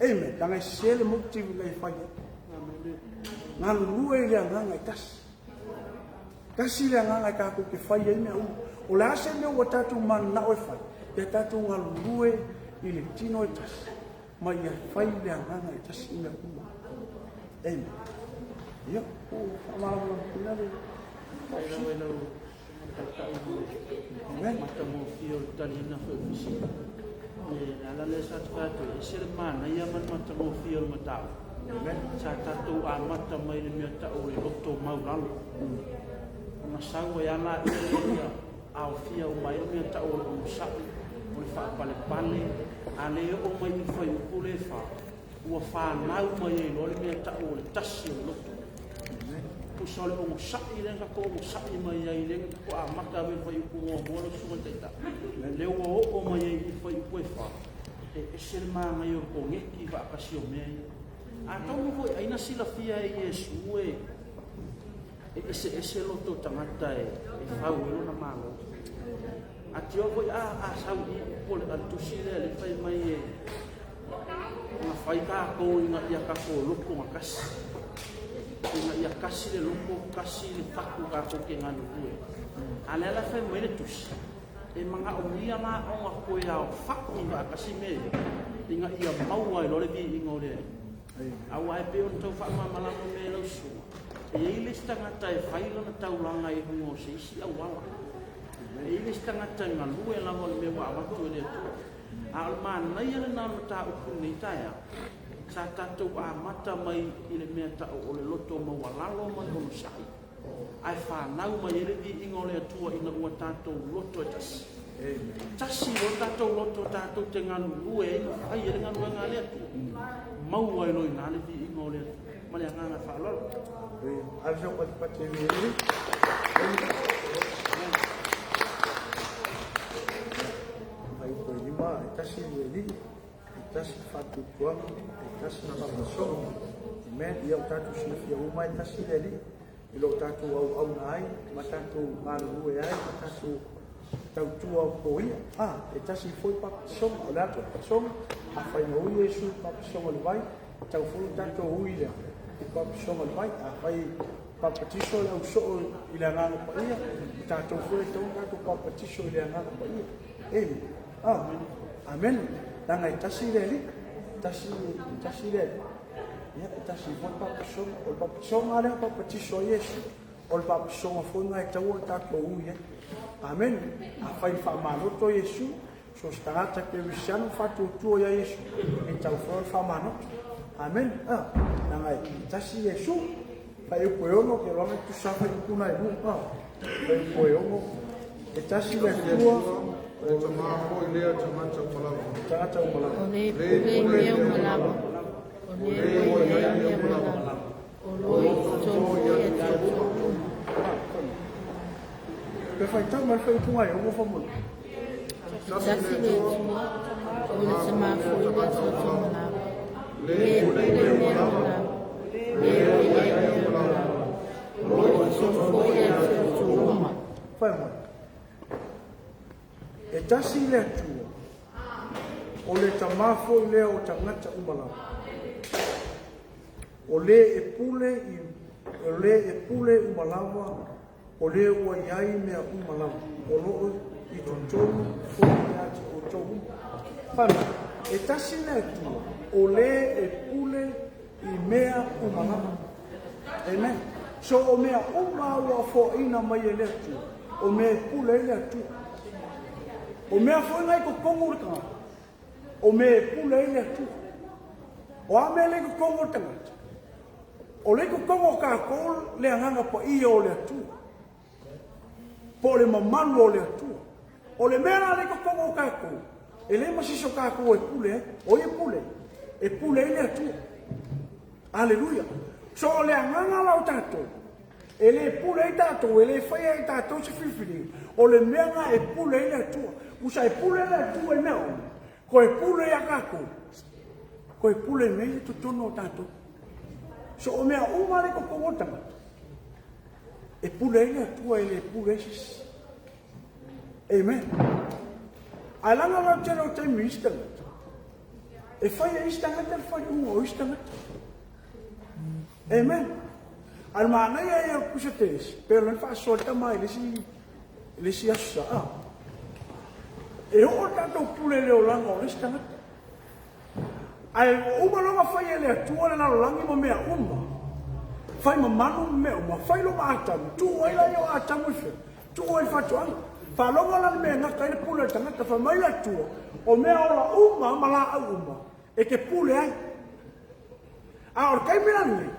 [SPEAKER 1] Amen. Leaga e sese le motive ina ia fai ai. Galulue i le agaga e tasi. Tasi le agaga e tatou te fai ai mea uma. O le a se mea ua tatou mananao e fai, ia tatou galulue i le tino e tasi, ma ia fai le agaga e tasi i mea uma. Amen. Ia, ua faamalamalamaina le
[SPEAKER 3] Amen. Matagofie o le taliina foi o fesili. Le ala lea sa te fai atu, e ese le manaia ma le matagofie o le mataupu. Amen. Sa tatou amata mai le mea tau o le loto maulalo. Ona sau ai ala ia aofia uma ai le mea tau o le onosai, o le faapalepale, a le oo mai i fuaiupu le fa, ua fanau mai ai loa le mea tau o le tasi o le loto. Tusa o le onosai lea na tatou onosai mai ai, lea na tatou amata mai le fuaiupu muamua lau Susuga i le Taitai, lea ua oo mai ai i fuaiupu e fa, e ese le manaia o le koneti faatasi o mea ia. Atonu foi ai na silafia e Iesu e eseese loto o tagata e fau ai lona Malo. Atio foi a sau i upu o le tusi lea le fai mai e na fai tatou ina ia tatou loto gatasi. Ina ia kasi le loto, kasi le fatu tatou te galulue. A lea la fai mai le tusi, e manaomia la ona toe aofa'i faatasi mea ia, ina ia maua ai loa le viiga o le Alii. Aua e pei ona tau faamalamalama mea e lau susuga, e i ai le isi tagata e fai lana taulaga i luga o se isi auala. E i ai le isi tagata e galue lava o le mea ua avatu e le Atua. A o le manaia lena o le mataupu i lenei taeao, sa tatou amata mai i le mea tau o le loto maualalo ma le onosai, ae fanau mai ai le viiga o le Atua ina ua tatou loto e tasi. Tasi loa tatou loto tatou te galulue ai ma fai ai le galuega a le Atua, maua ai loa i ina le viiga o le Atua. Ma le agaga faaaloalo.
[SPEAKER 1] Ave sau patipati e le Ai ko lima, e tasi le alii, e tasi le faatuatuaga, e tasi le faamasinoga. Amen. Ia o tatou silafia uma e tasi le alii i lo tatou auauna ai ma tatou galulue ai ma tatou tautua o ia. Ah, e tasi foi papatisoga, o le a papatisoga, afai na ui Iesu i papatisoga o le vai, tau foi o tatou ui lea i papatisoga o le vai. Afai papatiso le au soo i le agaga paia, o tatou foi e tau tatou papatiso i le agaga paia. Amen. Ah, amen. Leaga e tasi le Alii, tasi, tasi le Alii. Ia, e tasi foi le papatisoga. O le papatisoga lea papatiso a Iesu, o le papatisoga foi lena e tatau ona tatou ui ai. Amen. Afai na faamaloto Iesu, so se tagata kerisiano ma faatuatua ia Iesu, e tatau foi ona faamaloto. Amen. Ah, leaga e tasi Iesu. Fuaiupu e 6, ke loaga e tusa fuaiupu na e lua. Ah, fuaiupu e 6, e tasi le Atua,
[SPEAKER 5] O le Tama foi lea tagata uma lava.
[SPEAKER 1] Tagata uma lava.
[SPEAKER 2] O le pule mea uma lava. O le ua i ai mea uma lava. O lo i totonu foi ia te outou uma.
[SPEAKER 1] Pe faitau mai le faaupuga e 6 faamolemole.
[SPEAKER 2] Tasi le Atua, o le Tama foi lea tagata uma lava. Le pule mea uma lava. Le ua i ai mea uma lava. O lo i totonu foi ia te outou uma.
[SPEAKER 1] Fai mai. E tasi le Atua, o le Tama foi lea o tagata uma lava. O le e pule i o le e pule uma lava, o le ua i ai mea uma lava, o loo i totonu foi ia te outou uma. Fai mai, e tasi le Atua, o le e pule i mea uma lava. Amen. So o mea uma ua foaina mai e le Atua, o mea e pule ai le Atua. O mea foi na i totonu o le tagata, o mea e pule ai le Atua. O a mea le i totonu o le tagata? O le i totonu o tatou le agaga paia o le Atua, po o le mamalu o le Atua. O le mea la le i totonu o tatou, e le ma se isi o tatou e pule ai. O ai e pule ai? E pule ai le Atua. Aleluia. So o le agaga la o tatou, e le pule ai tatou, e le faia e tatou se filifiliga, o le mea lena e pule ai le Atua. Usa e pule le Atua i mea uma, koe pule ia tatou, koe pule mea i totonu o tatou. So o mea uma le i totonu o le tagata, e pule ai le Atua, e le pule ai se isi. Amen. Ae laga la tele o taimi i isi tagata. E fai e isi tagata le faaiuga o isi tagata. Amen. A o le manaia ia o le pusa tenisi, pei ona faasoa le tama i le isi le isi aso sa. E oo le tatou pule i le olaga o le isi tagata. Ae ua uma loa ona fai e le Atua le lalolagi ma mea uma, fai ma manu ma mea uma, fai loa ma Atamu, tuu ai laia o Atamu i fea? Tuu ai i le faatoaga. Faalogo la le mea e gata ai le pule a le tagata, fai mai le Atua, o mea ola uma ma laau uma e te pule ai. A o le taimi la lenei,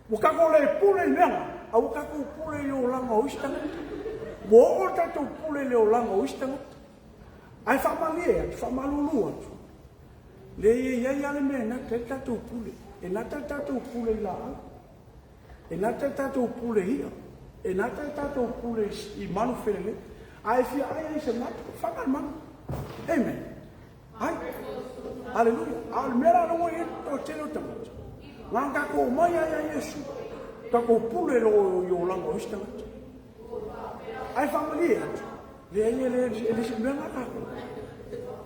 [SPEAKER 1] ua tatou le pule i mea na, a ua tatou pule i le olaga o isi tagata. Ua oo le tatou pule i le olaga o isi tagata. Ae faamalie atu, faamalulu atu, leai e i ai lava le mea e gata ai le tatou pule. E gata le tatou pule i laau, e gata le tatou pule i i'a, e gata le tatou pule i manu felelei. A e fia ai ai i se manu, faga le manu. Amen. Ai. Aleluia. A o le mea la lea ua i ai le toatele o tagata, na ona tatou omai lava ia Iesu, tatou pule loa i olaga o isi tagata. Ae faamalie atu, leai e le e le se mea lena tatou.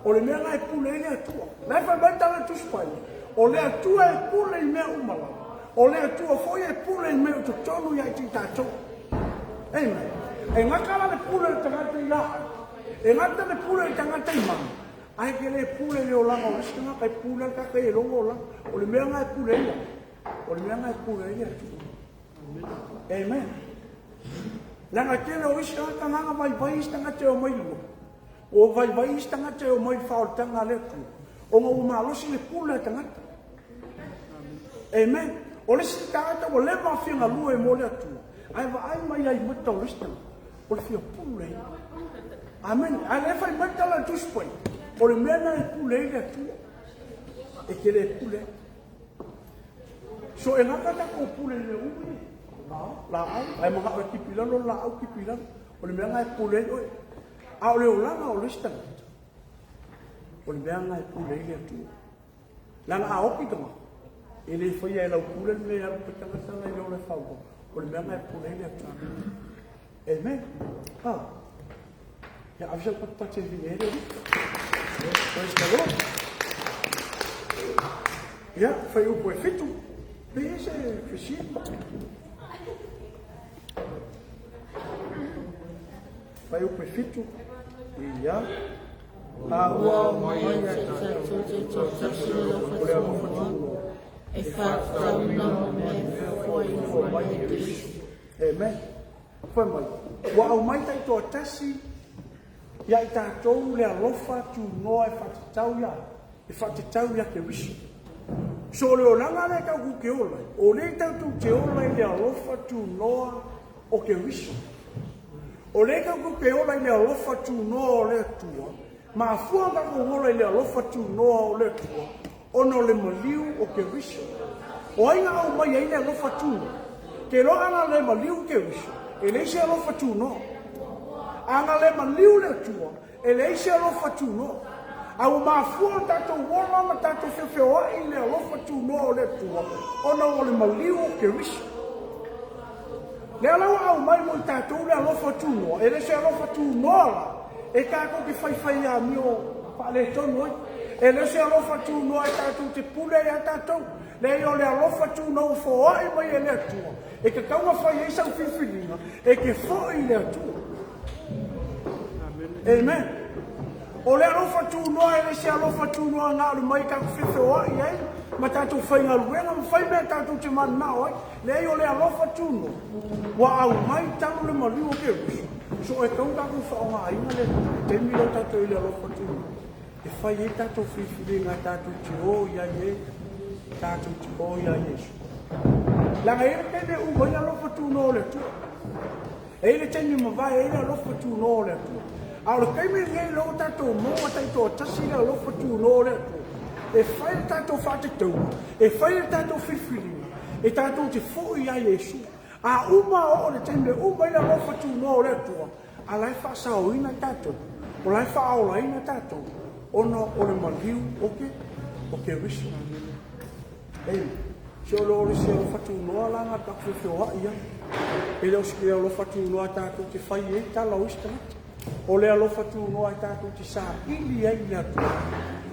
[SPEAKER 1] O le mea lena e pule ai le Atua. La e fai mai le tala a le Tusi Paia, o le Atua e pule i mea uma lava. O le Atua foi e pule i mea o totonu ia i tatou. Amen. E gata la le pule o le tagata i laau. E gata le pule o le tagata i manu. Ae ke le pule i le olaga o le isi tagata, e pule le tagata i lona olaga. O le mea lena e pule ai. O le mea lena e pule ai le Atua. Amen. Leaga tele o isi tagata na vaivai isi tagata e omai i luma. Ua vaivai isi tagata e omai i le faaolataga a le Atua. Ona ua malosi le pule a tagata. Amen. O le isi tagata ua leva ona fia galue mo le Atua. Ae vaai mai ai mata o le isi tagata. O le fia pule. Amen. Ae le fai mai tala le Tusi Paia. O le mea lena e pule ai le Atua. E te le pule ai. So e gata tatou pule i mea uma nei. Laau, ae manao e tipi i lalo le laau, tipi i lalo. O le mea lena e pule ai oe. A o le olaga o le isi tagata, o le mea lena e pule ai le Atua. Leaga a oti tagata, e le faia e lau pule le mea e alu pe tagata la i le ola e faaauau. O le mea lena e pule ai le Atua. Amen. Ah. Ia ave sau patupatu e vili ai le alii. Praise the Lord. Ia, fai upu e 7. Pe i ai se fesili. Fai upu e 7. Ia. A ua mai ia tatou te toatasi o le alofa tunoa
[SPEAKER 7] e faatatauina mo mea e foai mai e Keriso.
[SPEAKER 1] Amen. Fai mai, ua aumai taitoatasi ia i tatou le alofa tunoa e faatatau ia, e faatatau ia Keriso. So o le olaga lea tatou te ola ai, o lea tatou te ola i le alofa tunoa o Keriso. O lea tatou te ola i le alofa tunoa o le Atua, mafua ona tatou ola i le alofa tunoa o le Atua, ona o le maliu o Keriso. O ai na aumai ai le alofa tunoa? Ke loa ana le maliu Keriso, e leai se alofa tunoa. A na le maliu le Atua, e leai se alofa tunoa. A ua mafua ona tatou ola ma tatou feofeoai i le alofa tunoa o le Atua, ona o le maliu o Keriso. Lea la ua aumai mo i tatou le alofa tunoa, e le se alofa tunoa la, e tatou te faifai amio faaletonu ai. E le se alofa tunoa e tatou te pule ai a tatou. Leai, o le alofa tunoa ua foai mai e le Atua, e tatau ona fai ai sau filifiliga, e te foi i le Atua. Amen. O le alofa tunoa e le se alofa tunoa na o le mai tatou feofeoai ai ma tatou faigaluega ma fai mea tatou te mananao ai. Leai, o le alofa tunoa ua aumai talu le maliu o Keriso. So e tatau ona tatou faaaogaina le taimi lea o tatou i le alofa tunoa e fai ai tatou filifiliga e tatou te o i ai e tatou te o i ai Iesu. Leaga e i ai le taimi e uma ai le alofa tunoa o le Atua. E i ai le taimi e mavae ai le alofa tunoa o le Atua. A o le taimi lenei lea ua tatou maua taitoatasi le alofa tunoa o le Atua, e fai le tatou faatatauga, e fai le tatou filifiliga, e tatou te foi ia Iesu. A uma oo le taimi e uma ai le alofa tunoa o le Atua, a la e faasaoina tatou, o la e faaolaina tatou, ona o le maliu o ke, o Keriso. Amen. Se o le o le se alofa tunoa la na tatou feofeoai ai. E le o se alofa tunoa tatou te fai ai tala o isi tagata. O le alofa tunoa e tatou te saili ai i le Atua.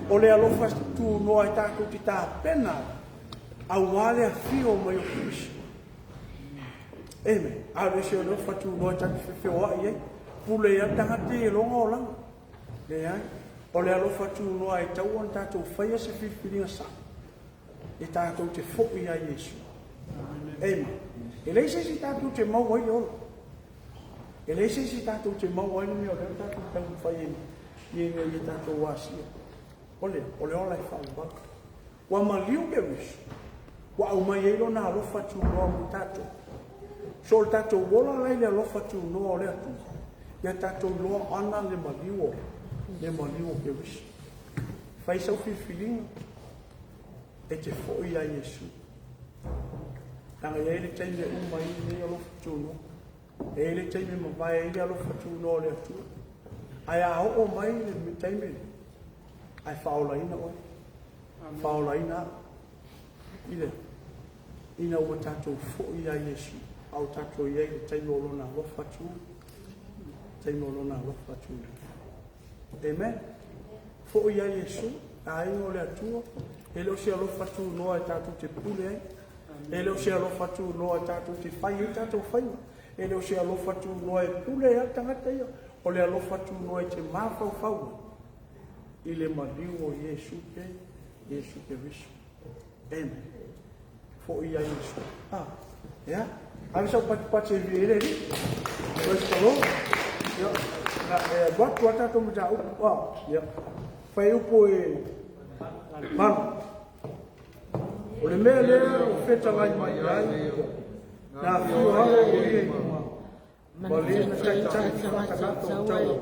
[SPEAKER 1] O le alofa tunoa e tatou te tapena auā le afio mai o Keriso. Amen. A o le isi o alofa tunoa e tatou te feoai ai, pule ai le tagata i lona olaga. Leai. O le alofa tunoa e tatau ona tatou faia se filifiliga sao e tatou te foi ia Iesu. Amen. E leai se isi tatou te maua ai le ola. E leai se isi tatou te maua ai le mea o lea tatou taumafai ai ina ia tatou asia. O le, o le ola e faavavau. Ua maliu Keriso, ua aumai ai lona alofa tunoa mo tatou. So o le tatou ola la i le alofa tunoa o le Atua, ia tatou iloa ana le maliu o le maliu o Keriso. Fai sau filifiliga e te foi ia Iesu. Leaga e i ai le taimi e uma ai lenei alofa tunoa. E i ai le taimi e mavae ai le alofa tunoa o le Atua. Ae a oo mai le taimi lea, ae faaolaina oe, faaolaina au i le ina ua tatou foi ia Iesu, a o tatou i ai i le taimi o lona alofa tu, taimi o lona alofa tu. Amen. Foi ia Iesu, aiga o le Atua, e le o se alofa tunoa e tatou te pule ai, e le o se alofa tunoa e tatou te fai ai tatou faiga, e le o se alofa tunoa e pule ai le tagata ia, o le alofa tunoa e te mafaufau ai i le maliu o Iesu ke, Iesu Keriso. Amen. Foi ia Iesu. Ah, ia. Ave sau patipati e vi ele ali. Praise the Lord. Ia. Na, e alu atu a tatou mataupu. Ah, ia. Fai upu e malu. O le mea lea o fetalai mai ai, na afio alo o ia i luga, ma le na taitai faatagata o taua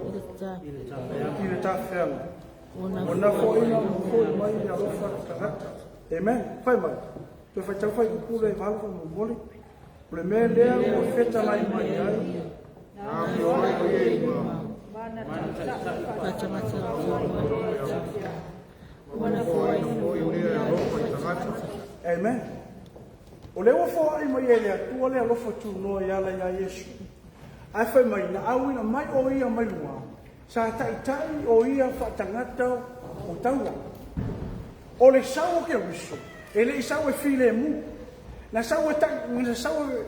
[SPEAKER 1] i le tafeaga. O na foaiga ma foi mai le alofa le tagata. Amen. Fai mai. Toe faitau fai upu le valu faamolemole. O le mea lea ua fetalai mai ai.
[SPEAKER 5] Na afio ai o ia i luga.
[SPEAKER 7] Faatagata o taua i le tafeaga.
[SPEAKER 5] Ma na foaiga foi lea e alofa i tagata.
[SPEAKER 1] Amen. O lea ua foai mai e le Atua le alofa tunoa e ala iā Iesu. Ae fai mai, na auina mai o ia mai luga, sa taitai o ia faatagata o taua. O le sau o Keriso, e le i sau e filemu. Na sau e tai, na sau e,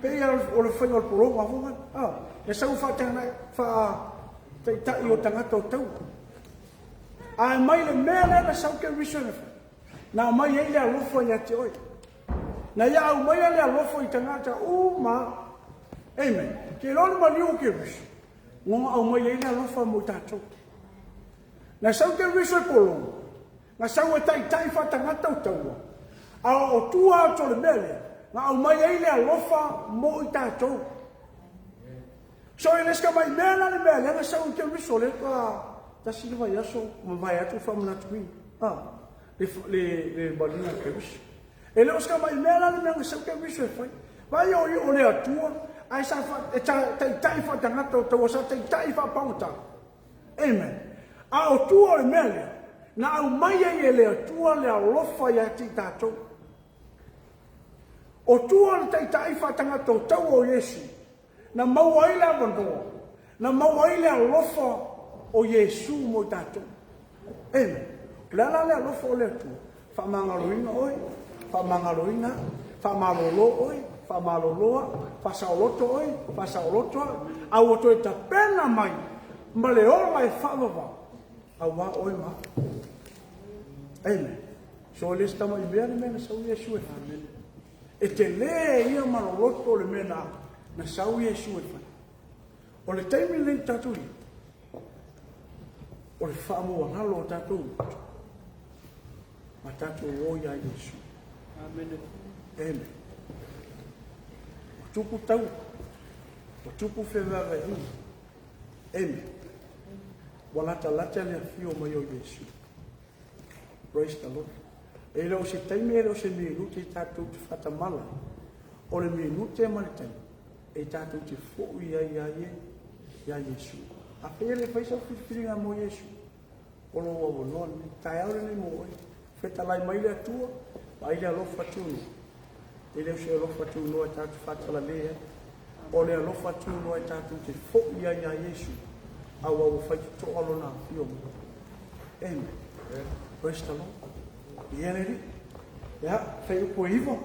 [SPEAKER 1] pei o le faiga o le pologa foi, ah, na sau e faatagana, faa taitai o tagata o taua. Ae mai le mea lea na sau Keriso na fai, na aumai ai le alofa ia te oe. Na ia aumaia le alofa i tagata uma. Amen. Ke iloa le maliu o Keriso, ua aumai ai le alofa mo i tatou. Na sau Keriso e pologa, na sau e taitai faatagata o taua, a o tua atu o le mea lea, na aumai ai le alofa mo i tatou. So e le se mai mea la le mea lea na sau i Keriso lea pa tasi le vaiaso mavae atu faamanatuina. Ah, le, le, le maliu o Keriso. E le o se mai mea la le mea na sau Keriso e fai. Vai o i o le Atua, ae sa fa, e taitai faatagata o taua, sa taitai faapagota. Amen. A o tua o le mea lea, na aumai ai e le Atua le alofa ia te i tatou. O tua o le taitai faatagata o taua o Iesu, na maua ai le avanoa, na maua ai le alofa o Iesu mo i tatou. Amen. O le a la le alofa o le Atua? Faamagaloina oe, faamagaloina au, faamalolo oe, faamalolo au, faasaoloto oe, faasaoloto au, a ua toe tapena mai ma le ola e faavavau, auā oe ma au. Amen. So e le se tama i mea le mea na sau Iesu e fai. E tele ia ma loloto le mea na, na sau Iesu e fai. O le taimi lenei tatou i, o le faamaualalo o tatou loto, ma tatou o iā Iesu.
[SPEAKER 6] Amen.
[SPEAKER 1] Amen. O tupu tau, o tupu fevaevaeaiga. Amen. Ua latalata le afio mai o Iesu. Praise the Lord. E le o se taimi, e le o se minute i tatou te faatamala ai. O le minute ma le taimi e tatou te foi ai ia Ie, ia Iesu. Afai e le fai sau filifiliga mo Iesu, o lou avanoa lenei, taeao lenei mo oe. Fetalai mai le Atua, vaai le alofa tunoa. E le o se alofa tunoa e tatou te faatalale ai. O le alofa tunoa e tatou te foi ai ia Iesu, aua ua faitotoa lona afio mai. Amen. Praise the Lord. Ia le alii. Ia, fuaiupu e 9.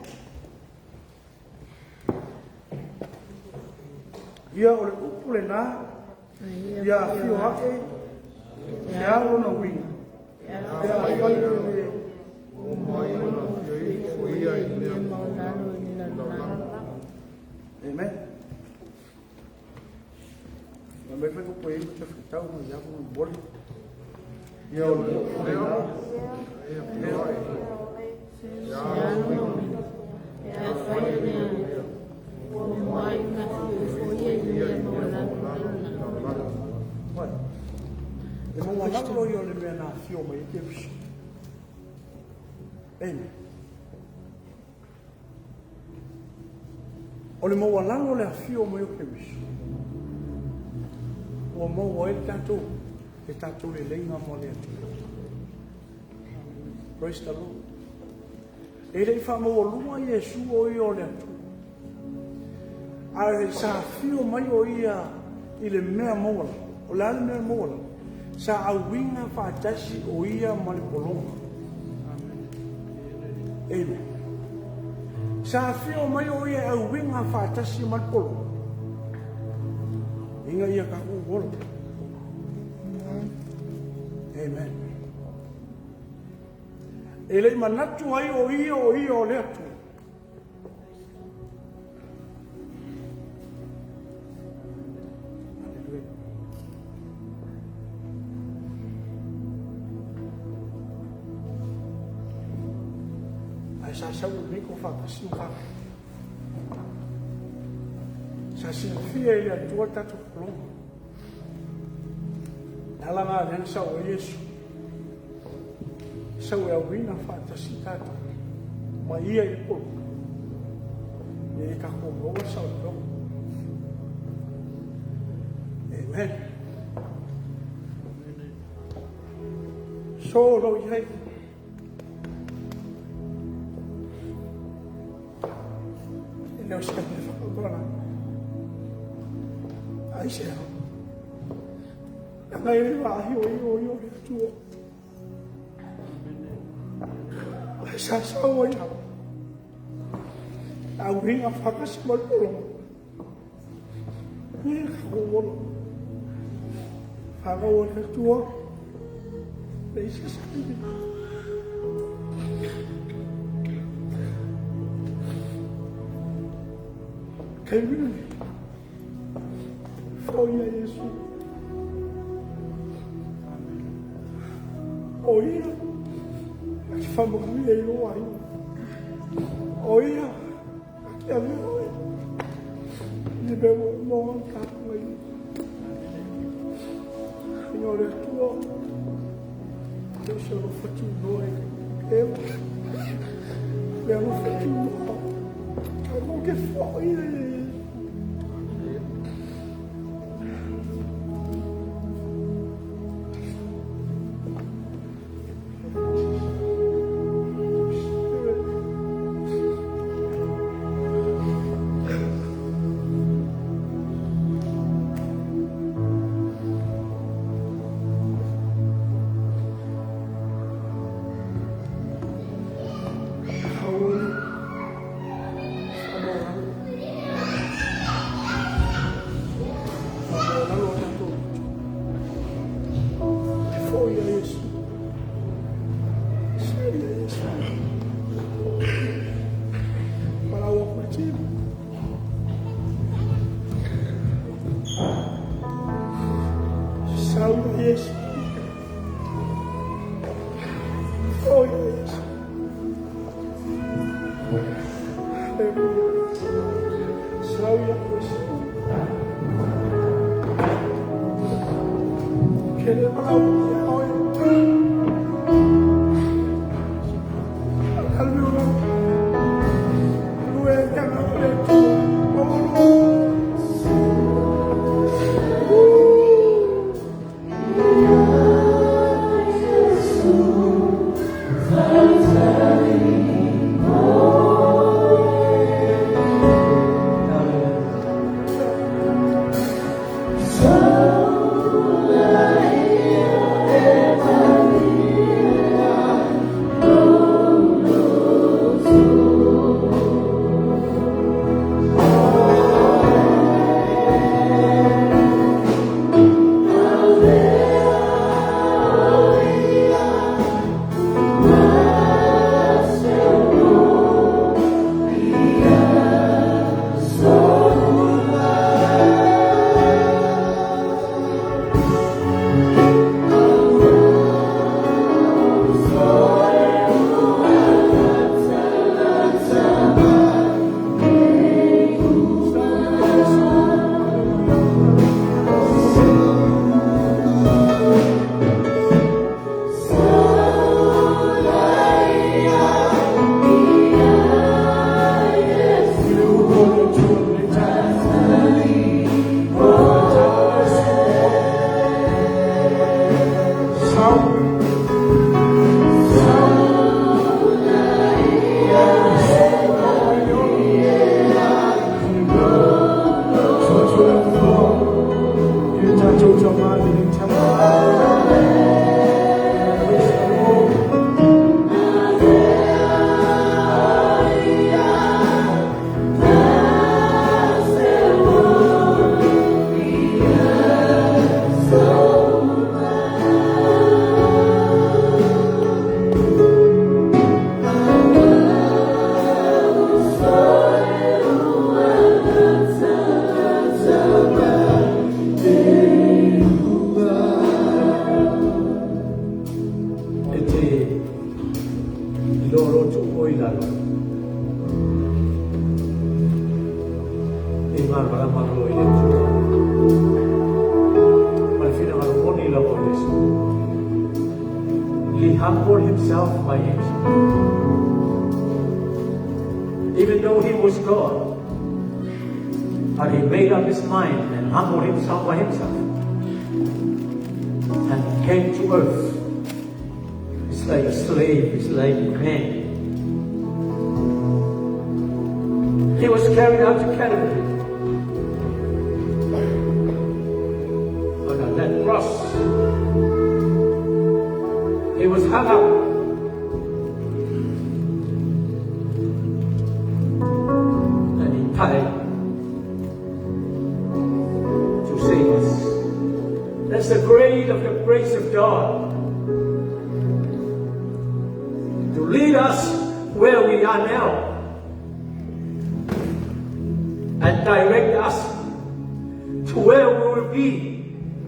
[SPEAKER 1] Ia o le upu lenā, ia afio ae, se a lona uiga, pe afai e le
[SPEAKER 5] Ua mai ona afio o ia i le mea maualalo i le lalolagi.
[SPEAKER 1] Amen. Na mai fuaiupu e 9 te faitau mai ia mo moli. Ia o le upu lenā,
[SPEAKER 5] E afio ae.
[SPEAKER 7] Se a lona uiga, pe afai e le ua muai ona afio ia i le mea maualalo i le lalolagi.
[SPEAKER 1] Vai. E maualalo ia o le mea na afio mai e Keriso. Amen. O le maualalo le afio mai o Keriso. Ua maua ai le tatou, le tatou leleiga mo le Atua. Praise the Lord. E le i faamaualuga Iesu o ia o le Atua. Ae sa afio mai o ia i le mea maualalo. O le a le mea maualalo? Sa auiga faatasi o ia ma le pologa. Amen. Sa afio mai o ia e auiga faatasi ma le pologa. Inga ia ka ola. Amen. E le i manatu ai o ia o ia o le Atua. Hallelujah. Ae sa sau nei ko whakasi o whaka. Sa silafia e le Atua le tatou pologa. Le ala lena lea na sau ai Iesu. Sau e auina faatasi tatou. Ma ia i le pologa. E tatou maua le saolotoga. Amen. So lo i ai. E le o se mea whakautola. Ai se au. Ngai le vahi o i o i o le Atua. Ai sa sau ai au. Auiga faatasi ma le pologa. E ka ola. Whakau o le Atua. Le isa sa iwi. Kei wina. Foi a Iesu. O ia. A te whamanuia i roa ai. O ia. A te ave oe. Ni mea ua moa tātou mai. Inga o le Atua. Leo se alofa tunoa e ewa. Le alofa tunoa. Ka mo ke foi e. Aole. Whamaualalo. Whamaualalo o tātou. Te foi a Iesu. Sei a Iesu. Paraua contigo. Sau a Iesu. Foi a Iesu. Aleluia. Sau a Iesu. Ke le paraua ia oe. Aleluia. Aleluia. Ia ngā o le Atua. Maualuga.
[SPEAKER 4] tuu oi lalo. E malamalama lo i le Atua. Ma le finagalo moni lava o Iesu. He humbled himself by himself. Even though he was God, but he made up his mind and humbled himself by himself and came to earth. It's like a slave, it's like a man. He was carried out to Calvary. On that cross, he was hung up. And he died to save us. That's the great of the grace of God to lead us where we are now and direct us to where we will be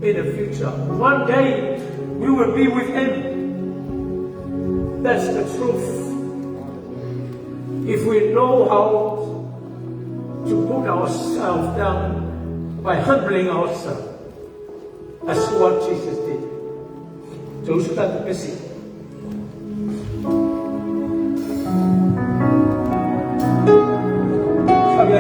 [SPEAKER 4] in the future. One day we will be with Him. That's the truth. If we know how to put ourselves down by humbling ourselves, that's what Jesus did. Those that are busy. Sabi